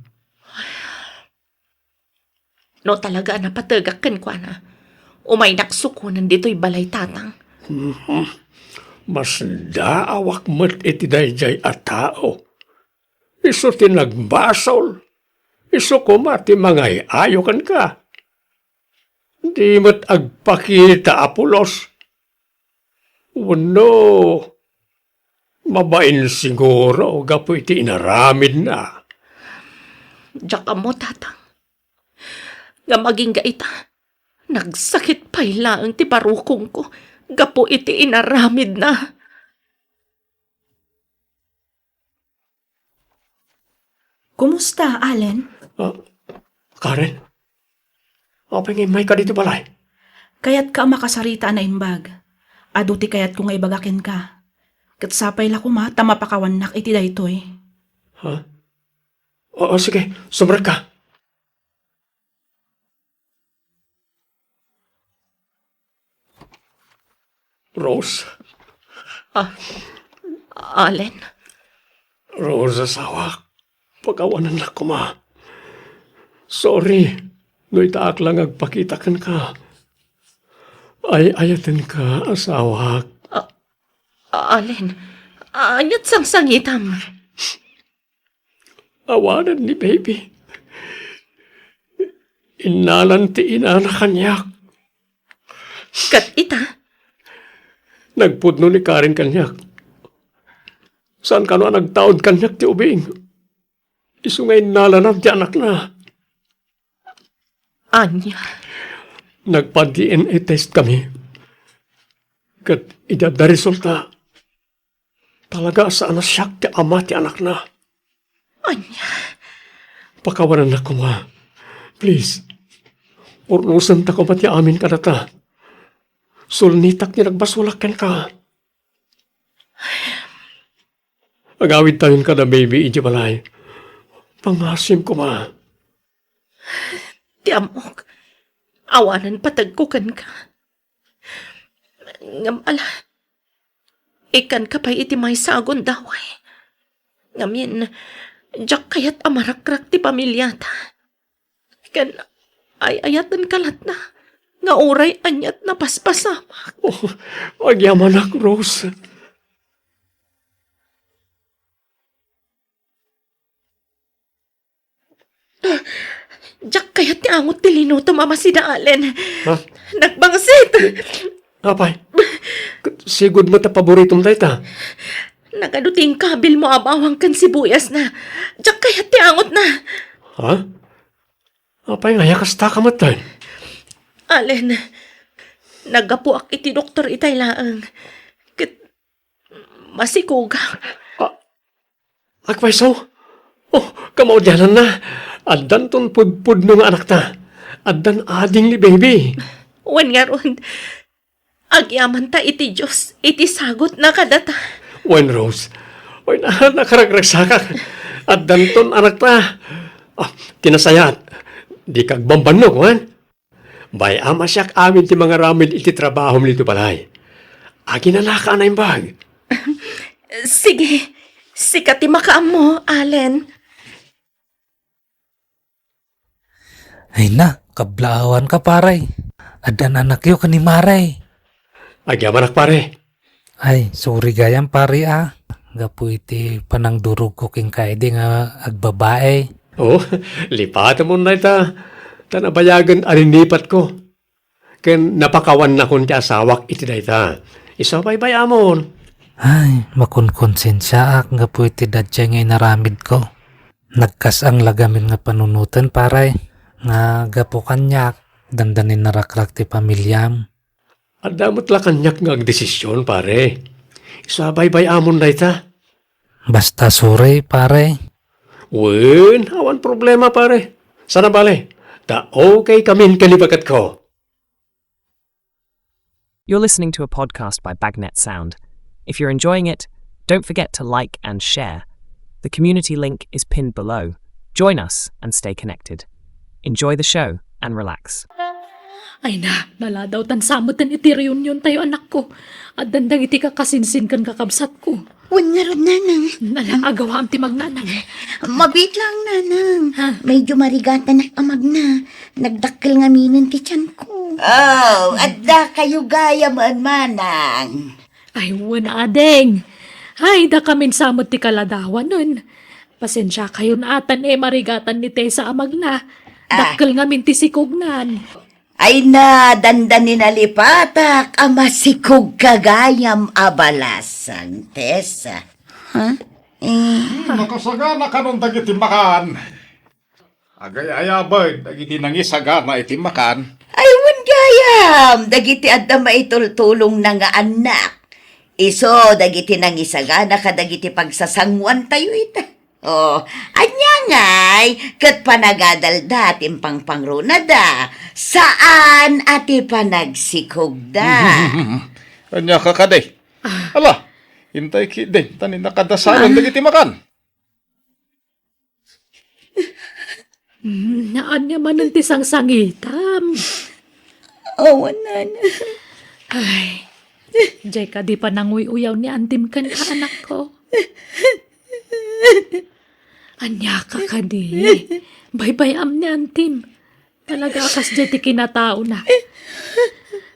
No talaga a napategak kenkuana, umaynak sukonen ditoy balay, Tatang. Mhm. Masdaawak met iti daydiay a tao. Isu ti nagbasol. Isu koma ti mangay-ayo kenka. Di met agpakita a pulos. Wenno, mabain siguro gapu iti inaramidna. Diak ammo, Tatang. Ngem agingga ita, nagsakit pay laeng ti barukongko gapu iti inaramidna. Kumusta, Allen? Ah, Karen? Apay nga immayka ditoy balay? Kayatka a makasarita a naimbag. Adu ti kayatko nga ibaga kenka. Ket sapay la koma ta mapakawannak iti daytoy. Ha? Oo, sige. Sumrekka. Rose. Ah, Allen. Rose, asawak. Pakawanennak koma. Sorry, no itaak lang agpakita kenka. Ay-ayatenka, asawak. Ah, Allen, ania't sangsangitam? Awanen ni baby. Innalan ti inana kaniak. Ket ita? Nagpudno ni Karen kaniak. Saan kano a nagtaud kaniak ti ubing. Isu nga innalanan ti anakna. Ania? Nagpa-D N A test kami. Ket idi adda resulta, talaga a saan a siak ti ama ti anakna. Ania? Pakawanennak koma. Please. Urnosenta koma ti amin kadata. Sulnitak ti nagbasolak kenka. Agawidtayon kada baby iti balay. Pangasim koma. Ti ammok, awanen pategko kenka. Ngem ala, ikkanka pay iti maysa a gundaway. Ngamin, diak kayat a marakrak ti pamiliata. Ken ay-ayatenka latta nga uray ania't napaspasamak. Oh, agyamanak, Rose. Diak kayat ti angot ti linutom a masida, Allen. Ha? Nagbangsit! Apay, sigud met a paboritom dayta. Nagadu ti inkabilmo a bawang ken sibuyasna. Diak kayat ti angotna. Ha? Apay nga aya kasta ka metten? Allen, naggapuak iti doktor itay laeng. Ket masikog. A-, agpayso? Oh, kamaudiananna. Addanton pudpudno nga anakta. Addan ading ni baby. Wen ngarud, agyamanta iti Dios iti sagutna kadata. Wen, Rose. Wen, nakaragragsakak. Addanton anakta. Ah, ti nasayaat, dika agbambannog, wen? Bay-am a siak amin ti mangaramid iti trabahom ditoy balay. Aginanaka a naimbag. Sige, sika ti makaammo, Allen. Ay na, kablaawanka, pare. Addan anakyo ken ni Mare. Agyamanak, pare. Ay, sorry gayam, pare, a. Gapu iti panangdurogko kenka idi nga agbabae. Oh, lipatemon dayta. Ta nabayagen a ninipatko. Ken napakawannakon ti asawak iti dayta. Isu a baybay-amon. Ay, makonkonsensiaak gapu iti daydiay nga inaramidko. Nagkas-ang la gamin nga panunoten, pare, nga gapu kaniak, dandanin narakrak ti pamiliam. Adda met la kaniak nga agdesision, pare. Isu a baybay-amon dayta. Basta sorry, pare. Wen, awan problema, pare. Sana bale, ta okay kamin ken ni baketko. You're listening to a podcast by Bagnet Sound. If you're enjoying it, don't forget to like and share. The community link is pinned below. Join us and stay connected. Enjoy the show and relax. Ay na, naladaw tan sa metten iti reunion tayo, anakko. Addan dagiti kakasinsin ken kakabsatko. Wen ngarud, nanang. Nala, agawaam ti magnanang. Mabiit lang, nanang. Ha? Medyo marigatanak a magna. Nagdakkel ngaminen ti tianko. Oh, adda kayo gayam, manang. Ay, wen, ading. Ay, dakamin sa met ti kaladawanen. Pasensia kayon a tan, eh, marigatan ni Tessa a magna. Ah. Dakkel ngamin ti sikognan. Ay na, dandani nalipatak a masikog ka gayam a balasang, Tessa. Ha? Eh. Hmm, nakasagana kanon dagiti makan. Agay-ayaben dagiti nangisagana iti makan. Ay, wen gayam, dagiti adda maitultulongna nga annak. Isu dagiti nangisagana kadagiti pagsasanguantayo ita. Oh, ania ngay, ket panagadalda ti impangpangronada, saan a ti panagsikogda. Ania ka kadi? Ah. Ala, intay ketdin, ta ni nakadasalan dagiti makan. Mm, ania manen ti sangsangitam? Awan, nana. Ay, diay kadi pananguy-uyaw ni Antim kenka, anakko? Ania ka kadi? Baybay-am ni Antim. Talaga a kasdiay ti kinataona.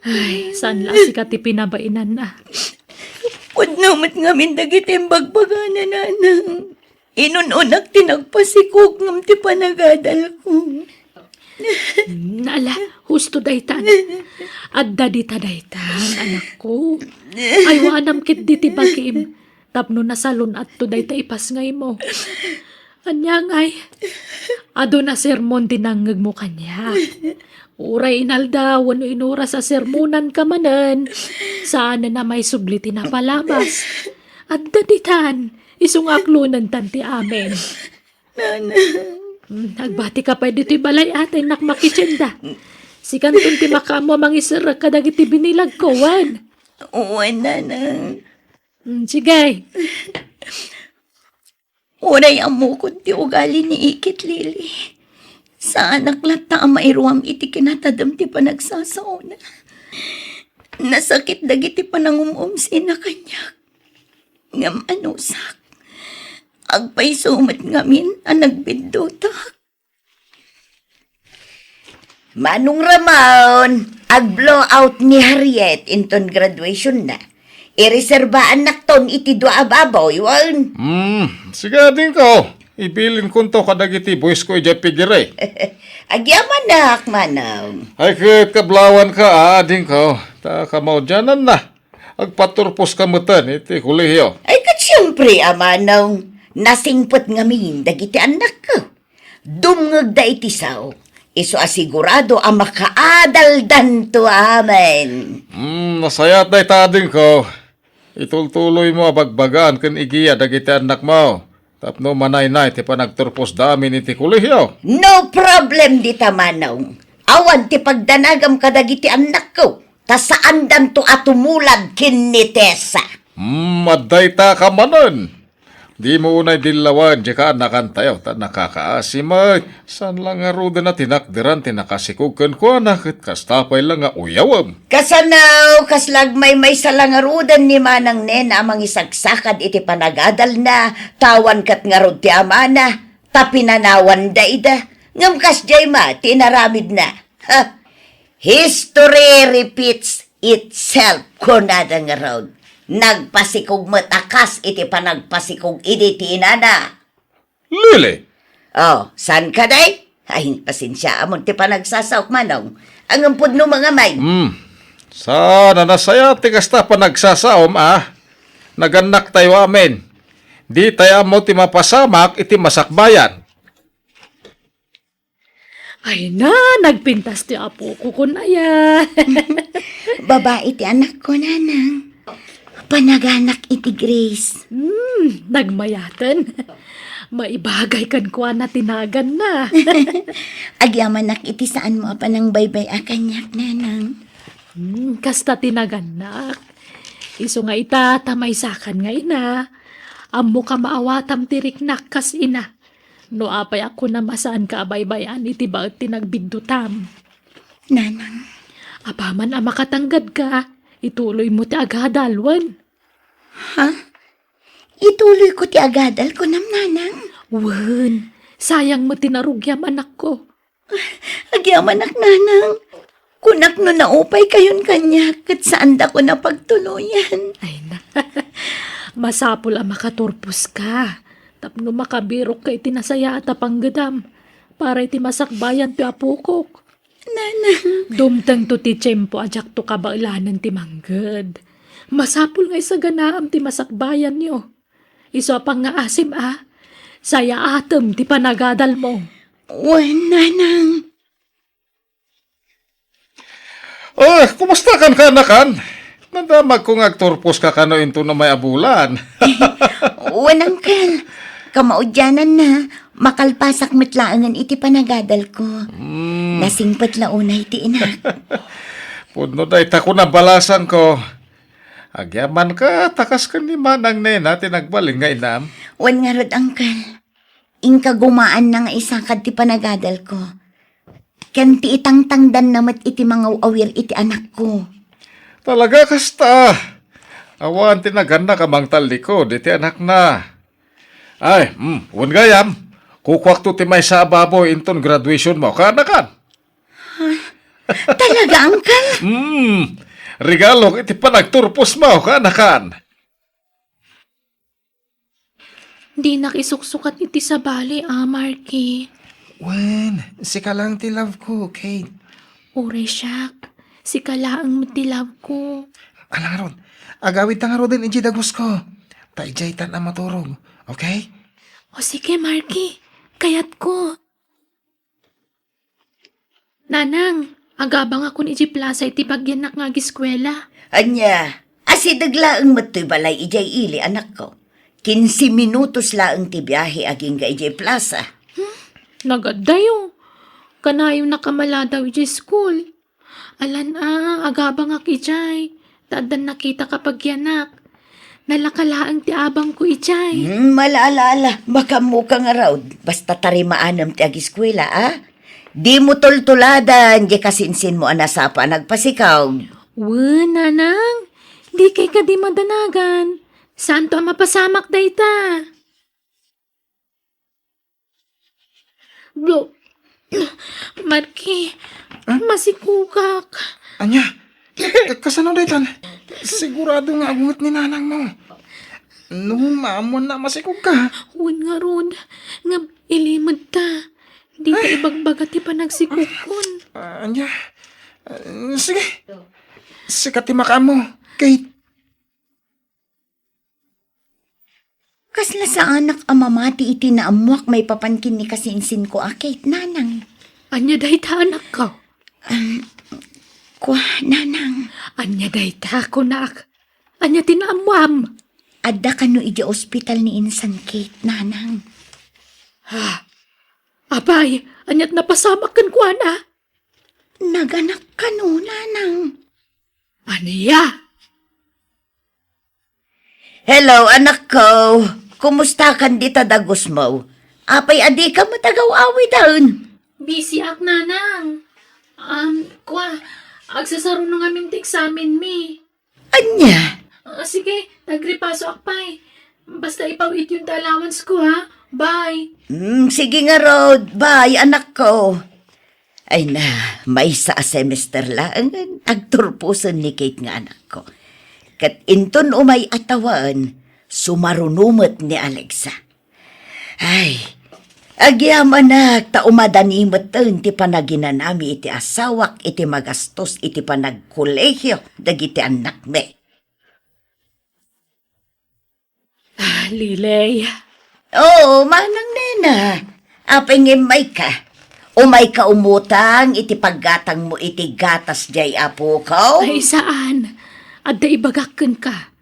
Ay, saan la a sika ti pinabainanna? Pudno met ngamin dagiti imbagbagana, nanang. Inun-unak ti nagpasikog ngem ti panagadalko. Nala, husto daytan. Adda dita daytan, anakko. Aywanam ketdi ti bagim tapno nasalun-atto dayta ipasngaymo. Ania ngay, adun a sermon ti nangngegmo kaniak. Uray inaldaw wenno inuras a sermonanka manen, saanen a maisubli ti napalabas. Adda ditan, isu nga aklonentan ti amin. Nanang. Hmm, agbatika pay ditoy balay a ta innak makitienda. Sikanton ti makaammo a mangiserrek kadagiti binilagko, wen? Wen, nanang. Hmm, sige. Uray ammokon ti ugali ni Ikit Lily. Saanak latta a mairuam iti kinatadem ti panagsasaona. Nasakit dagiti panangum-umsina kaniak. Ngem anusak, agpayso met ngamin a nagbiddutak. Manong Ramon, ag-blow out ni Harriet inton graduationna. Ireserbaannakton iti dua a baboy, wen? Hmm, sige, adingko. Ibilinkonto kadagiti buwisko idiay pigiri. Agyamanak, manong. Ay, ket kablawanka, a, adingko. Ta kamaudiananna. Agpaturposka metten iti kolehio. Ay, ket siempre, a manong, nasingpet ngamin dagiti annakko. Dumngegda iti sao, Isu a sigurado a makaadaldanto amin. Hmm, nasayaat dayta, adingko. Itultuloymo a bagbagaan ken igia dagiti annakmo tapno manaynay ti panagturposda amin iti kolehio. No problem dita, manong. Awan ti pagdanagam kadagiti annakko, ta saandanto a tumulad ken ni Tessa. Hmm, adda ita ka manen. Dimo unay dillawan diay kaanakantayo, ta nakakaasi met. Saan la ngaruden a tinakderan ti nakasikog kenkuana, ket kasta pay la nga uyawem. Kasano, kasla agmaymaysa la ngaruden ni Manang Nena a mangisaksakad iti panagadalna, ta awan ket ngarud ti amana, ta pinanawanda ida. Ngem kasdiay met ti inaramidna. Ha? History repeats itself, kunada ngarud. Nagpasikog met a kas iti panagpasikog idi ti inana. Lili! Oh, saan ka, day? Ay, pasensiaamon ti panagsasaok, manong. Ngem pudno mangamay. Hmm. Saan a nasayaat ti kasta panagsasaom, a? Nagannaktayo amin. Ditay ammo ti mapasamak iti masakbayan. Ay na, nagpintas ti apoko kun aya. Babai ti anakko, nanang. Panaganak iti Grace. Hmm, nagmayaten. Maibagay kenkuana ti naganna. Agyamanak iti saanmo a panangbaybay-a kaniak, nanang. Hmm, kasta ti nagannak. Isu nga ita, ta maysakan nga ina, ammo ka maawatam ti riknak kas ina. No apay a kunam a saanka a baybay-an iti baet ti nagbiddutam. Nanang. Apaman a makatanggadka, ituloymo ti agadal, wen? Ha? Ituloyko ti agadal, kunam, nanang? Wen, sayang met ti narugiam, anakko. Agyamanak, nanang. Kunak no naupaykayon kaniak, ket saandakon a pagtuloyan. Ay na. Masapul a makaturposka tapno makabirokka iti nasayaat a panggedam para iti masakbayan ti apokok. Nanang. Dumtengto ti tiempo a diakto kabaelanen ti mangged. Masapul nga isaganaam ti masakbayanyo. Isu a pangngaasim a, sayaatem ti panagadalmo. Wen, nanang. Oh, kumusta kan, kaanakan? Nadamagko nga agturposka kano inton umay a bulan. Wen, uncle. Kamaudiananna, makalpasak met laengen iti panagadalko. Hmm. Nasingpet la unay ti inak. Pudno dayta ko nabalasangko. Agyamanka, ta kas ken ni Manang Nena ti nagbalin nga inam. Wen ngarud, uncle. Inka gumaanna nga isakad ti panagadalko. Ken ti itangtangdanna met iti mangaw-awir iti anakko. Talaga kasta. Awan ti nagannak a mangtallikod iti anakna. Ay, mm, wen gayam, kukuakto ti maysa a baboy inton graduationmo, kaanakan. Talaga, uncle? Mm, regalok iti panagturposmo, kaanakan. Dinak isuksukat iti sabali, a, Marky. Wen, sika laeng ti love ko, Kate. Uray siak, sika laeng met ti love ko. Ala ngarud, agawidta ngaruden idiay dagusko. Ta idiaytan a maturog, okay? O sige, Marky, kayatko. Nanang, agabangakon idiay plasa iti pagyannak nga agiskuela. Ania, asideg laeng met toy balay idiay ili, anakko. Kinse minutos laeng ti biahe agingga idiay plasa. Hmm? Nagaddayo. Kanayon nakamaladaw idiay school. Alan a, agabangak idiay. Ta addan nakita ka pagyanak. Nalaka laeng ti abangko idiay. Hmm, ala, ala, ala. Makaammoka ngarud. Basta tarimaanem ti agiskuela, a? Dimo tultuladan diay kasinsinmo a nasapa a nagpasikog. Wen, nanang. Dikay kadi madanagan. Saanto a mapasamak dayta. Blo-, Marky, Hmm? Masikogak. Ania? Ka-, kasano daytan? Sigurado nga agunget ni nanangmo. No, maammoanna a masikogka. Wen ngarud, ngem ilimedta. Dita ibagbaga ti panagsikogkon. Ah, ania? Ah, sige. Sika ti makaammo, Kate. Kasla saanak a mamati iti naammoak maipapan ken ni kasinsinko a Kate, nanang. Ania dayta, anakko? Kua, nanang. Ania dayta, kunak? Ania ti naammuam? Adda kano idiay ospital ni insan Kate, nanang. Ha? Apay, aniat napasamak kenkuana? Naganak kano, nanang. Ania? Hello, anakko. Kumusta kan dita dagusmo? Apay a dika met agaw-awiden? Busy ak, nanang. Um, kua, agsasaruno ngamin ti examen mi. Ania? Ah, sige, tagripaso ak pay. Basta ipaw-ityon ti allowance ko, ha? Bye. Mm, sige ngarud. Bye, anakko. Ay na, maysa a semester laengen agturposen ni Kate nga anakko. Ket inton umay a tawen, sumaruno met ni Alexa. Ay, agyamanak ta umadani metten ti panaginanami iti asawak iti magastos iti panagkolehio dagiti annakmi. Ah, Lilay. Oo, manang nena. Apay nga immayka? Umayka umutang iti paggatangmo iti gatas diay apoko? Ay, saan. Adda ibagak kenka.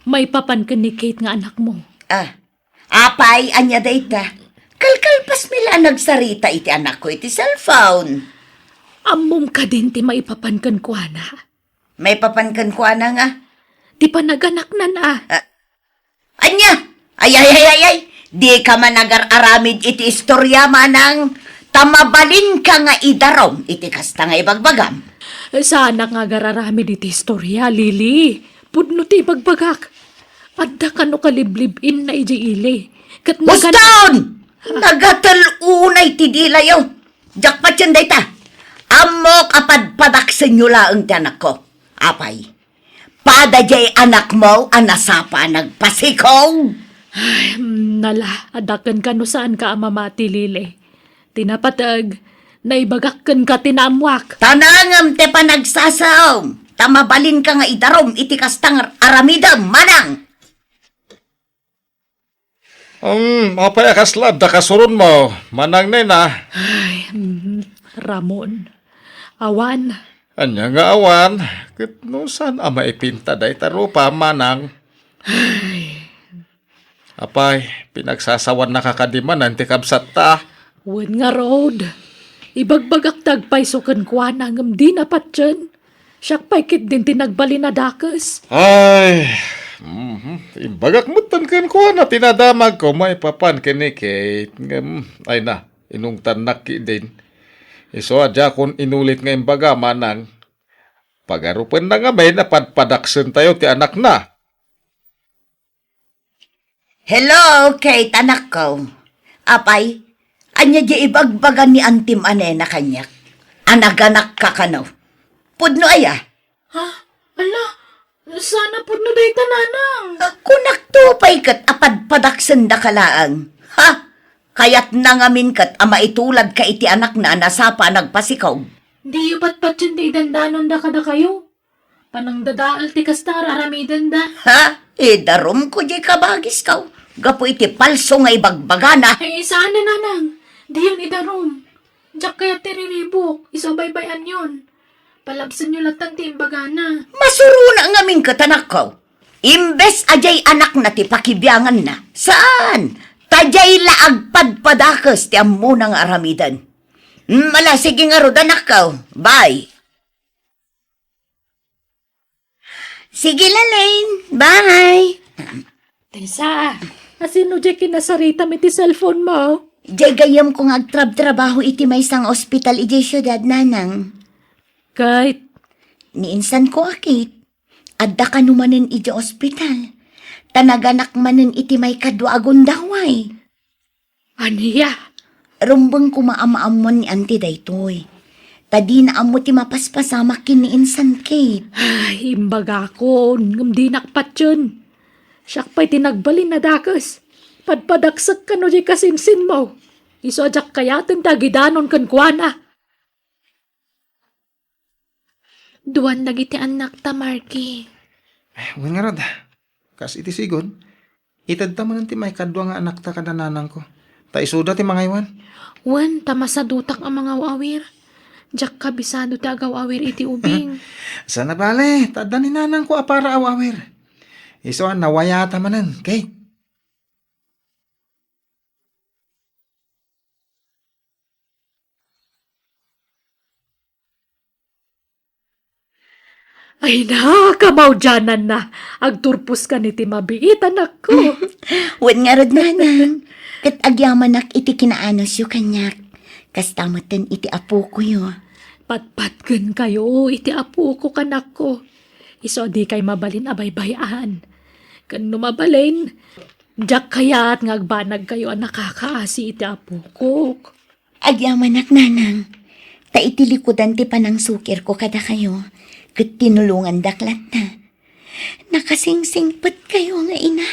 Maipapan ken ni Kate nga anakmo. Ah, apay, ania dayta? Kalkalpasmi la a nagsarita iti anakko iti cellphone. Ammom kadin ti maipapan kenkuana? Maipapan kenkuana nga? Ti panaganaknan a. Ah, ania? Ay, ay, ay, ay, ay! Dika man agar-aramid iti istoria, manang, ta mabalinka nga idarum iti kasta nga ibagbagam. Saanak nga agar-aramid iti istoria, Lily. Pudno ti ibagbagak. Adda kano kaliblib-inna idiay ili. Ket nagan- Huston! Nagatel unay ti dilayo. Diak patien dayta. Ammok a padpadaksenyo laeng ti anakko. Apay, pada diay anakmo a nasapa a nagpasikog? Ay, mm, nala, adda kenka no saanka a mamati, Lily. Ti napateg, naibagak kenka ti naammuak. Tanangem ti panagsasaom, ta mabalinka nga idarum iti kasta nga aramidem, manang. Um, apay a kasla adda kasuronmo, manang nena? Ay, mm, Ramon. Awan. Ania nga awan? Ket no saan a maipinta dayta rupa, manang? Ay. Apay, pinagsasawannaka kadi manen ti kabsatta? Wen ngarud. Ibagbagak ti agpayso kenkuana ngem dina patien. Siak pay ketdin ti nagbalin a dakes. Ay, mhm. Imbagak metten kenkuana ti nadamagko maipapan ken ni Kate. Ngem, ay na, inungtannak ketdin. Isu a diakon inulit nga imbaga, manang. Pagarupenna ngamin a padpadaksentayo ti anakna. Hello, Kate, anakko. Apay, ania diay ibagbaga ni Antim a nena kaniak? A naganakka kano? Pudno aya? Ha? Ala, saan a pudno dayta, nanang? Ah, kunakto pay ket a padpadaksendaka laeng. Ha? Kayatna ngamin ket a maituladka iti anakna a nasapa a nagpasikog. Diyo patpatien ti idandanonda kadakayo. Panangdadael ti kasta nga ar-aramidenda. Ha? Idarumko diay kabagisko gapu iti palso nga ibagbagana. Ay, saan a, nanang. Diyon idarum. Diak kayat ti riribuk. Isu a baybay-anyon. Palabsenyo latta ti imbagana. Masurona ngamin ket, anakko. Imbes a diay anakna ti pakibianganna. Saan? Ta diay la agpadpadakes ti ammona nga aramiden. Mm, ala, sige ngarud, anakko. Bye. Sige la, Lane. Bye. Tessa, asino diay kinasaritam iti cellphone mo? Diay gayyemko nga agtrabtrabaho iti maysa nga ospital idiay siudad, nanang. Kate. Ni insanko a Kate. Adda kano manen idiay ospital. Ta naganak manen iti maikadua a gundaway. Ania? Rumbeng koma a maammuan ni Auntie daytoy. Ta dina ammo ti mapaspasamak ken ni insan Kate. Ay, imbagakon, ngem dinak patien. Siak pay ti nagbalin a dakes. Padpadaksek kano diay kasinsinmo. Isu a diak kayaten ti agidanon kenkuana. Duan dagiti annakta, Marky. Eh, wen ngarud, kas iti sigun, itedta manen ti maikadua nga annakta kada nanangko. Ta isuda ti mangaywan. Wen, ta masadutak a mangaw-awir. Diak kabisado ti agaw-awir iti ubing. Saan a bale, ta adda ni nanangko a para aw-awir. Isu a nawayata manen, Kate. Ay na, kamaudiananna. Agturpos kan iti mabiit, anakko. Wen ngarud, nanang. Ket agyamanak iti kinaanusyo kaniak. Kasta metten iti apokoyo. Patpatgenkayo iti apoko, anakko. Isu a dikay mabalin a baybay-an. Ken no mabalin, diak kayat nga agbanagkayo a nakakaasi iti apokok. Agyamanak, nanang. Ta iti likudan ti panangsukirko kadakayo, ket tinulongandak latta. Nakasingsingpetkayo nga ina.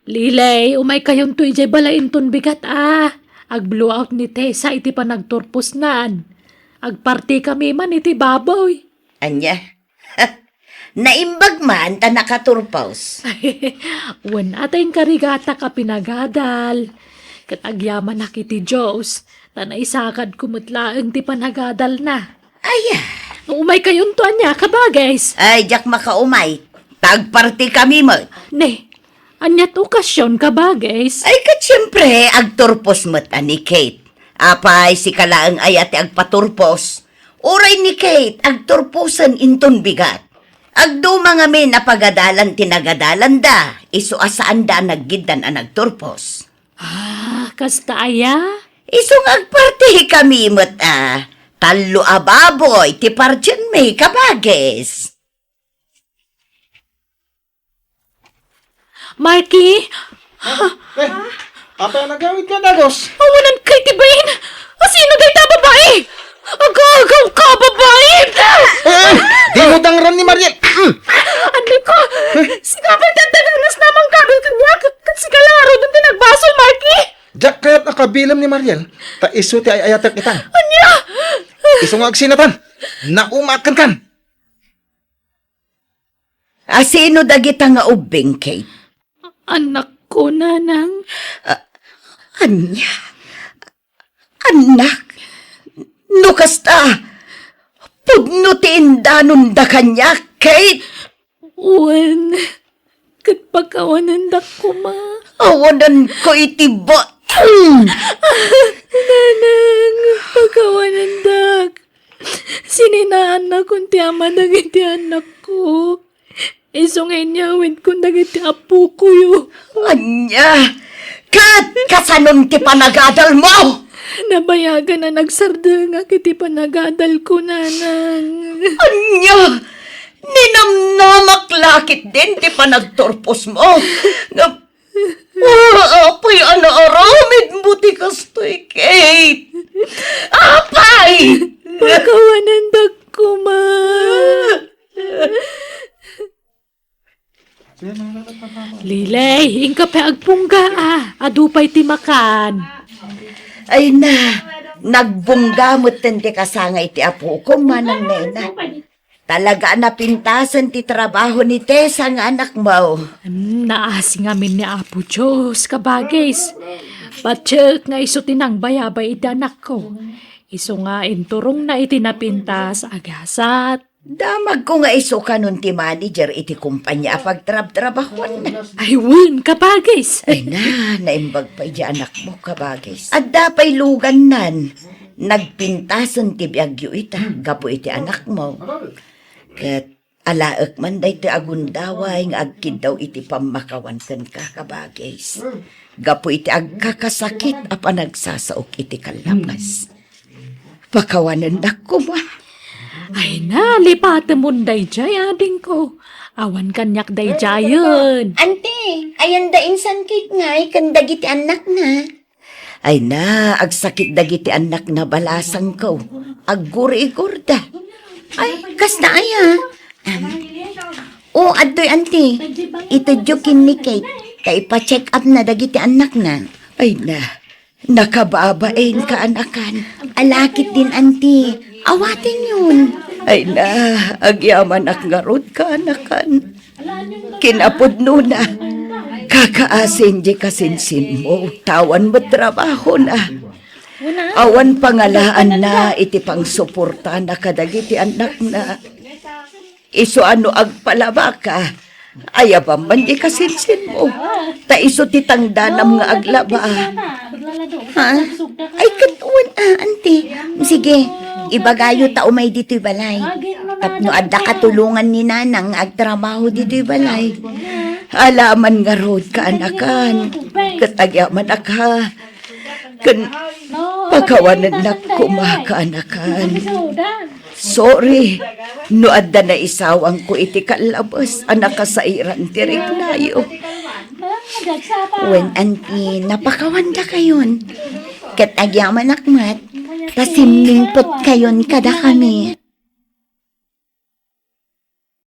Lilay, umaykayonto idiay balay inton bigat a. Ag-blowout ni Tessa iti panagturposnan. Agpartikami man iti baboy. Ania? Naimbag man ta nakaturpos. Wen, a ta inkarigatak a pinagadal. Ket agyamanak iti Dios, ta naisakadko met laeng ti panagadalna. Aya. Umaykayonto ania, kabagis? Ay, diak makaumay. Ta agpartikami met. Ne, ania ti okasion, kabagis? Ay, ket siempre, agturpos met a ni Kate. Apay, sika laeng aya ti agpaturpos? Uray ni Kate, agturposen inton bigat. Agduma ngamin a pagadalan ti nagadalanda, isu a saanda a naggiddan a nagturpos. Ah, kasta aya? Isu nga agpartikami met a. Tallo a baboy ti partienmi, kabagis. Marky? Eh, apay a nagawidka dagus? Awanan kay ti bain! Asino dayta a babai? Agawka, babai! Eh, eh, dimo dangran ni Mariel! Aneko, sika pay ti addadanas a mangkabil kaniak, ket sika la ngaruden ti nagbasol, Marky! Diak kayat a kabilem ni Mariel, ta isu ti ay-ayatek itan. Ania? Isu nga agsinatan. Naumakan kan. Asino dagita nga ubbing, Kate? Anakko, nanang. A-, ania? Annak? No kasta, pudno ti indanonda kaniak, Kate? Wen, ket pakawanendak koma. Awanenko iti ba-, Nanang, pakawanendak. Sininaannakon ti ama dagiti annakko. Isu nga inyawidkon dagiti apokoyo. Ania? Ket kasanon ti panagadalmo? Nabayagan a nagsardengak iti panagadalko, nanang. Ania? Ninamnamak la ketdin ti panagturposmo? Nga, ah, apay a naaramidmo ti kastoy, Kate? Apay! Pakawanendak koma. Lilay, inka pay agbungga, a. Adu pay ti makan. Ay na, nagbungga metten ti kasangay ti apokon, Manang Nena. Talaga a napintasen ti trabaho ni Tessa nga anakmo. Hmm, naasi ngamin ni Apo Dios, kabagis. Patiek nga isu ti nangbayabay iti anakko. Isu nga inturongna iti napintas a gasat. Damagko nga isu kanon ti manager iti kompania a pagtrabtrabahuanna. Ay, wen, kabagis. Ay na, naimbag pay di anakmo, kabagis. Adda pay lugannan. Nagpintasen ti biagyo ita, gapu iti anakmo. Ket alaek man daytoy a gundaway nga agkiddaw iti pammakawan kenka, kabagis. Gapu iti agkakasakit a panagsasaok iti kallapas. Pakawanendak koma. Ay na, lipatemon daydiay, adingko. Awan kaniak daydiayen. Ante, ayanda insan Kate ngay ken dagiti annakna. Ay na, agsakit dagiti annakna balasangko. Aggurigurda. Ay, kasta aya? Am. O, adtoy, ante. Itedyo ken ni Kate, ta ipa-check up na dagiti annakna. Ay na, nakababain kaanakan. Alakit din, ante. Awaten yon. Ay na, agyamanak ngarud kaanakan. Kinapudnona, Kakaasin di kasinsinmo, ta awan met trabahona. Awan pangalaanna iti pangsuportana kadagiti annakna. Isu a no agpalabaka, ayabam man di kasinsinmo. Ta isu ti tangdanam nga aglaba. Ha? Ay, ket wen, ah, anti. Sige, ibagayo ta umay ditoy balay. Tapno adda katulongan ni Nanang nga agtrabaho ditoy balay. Alaman ngarud, kaanakan. Ket agyamanak, ha. Ken pakawanennak koma, kaanakan. Sorry no adda naisawangko iti kallabes a nakasairan ti riknayo. Wen, anti, napakawandakayon. Ket agyamanak met, ta simmingpetkayon kadakami.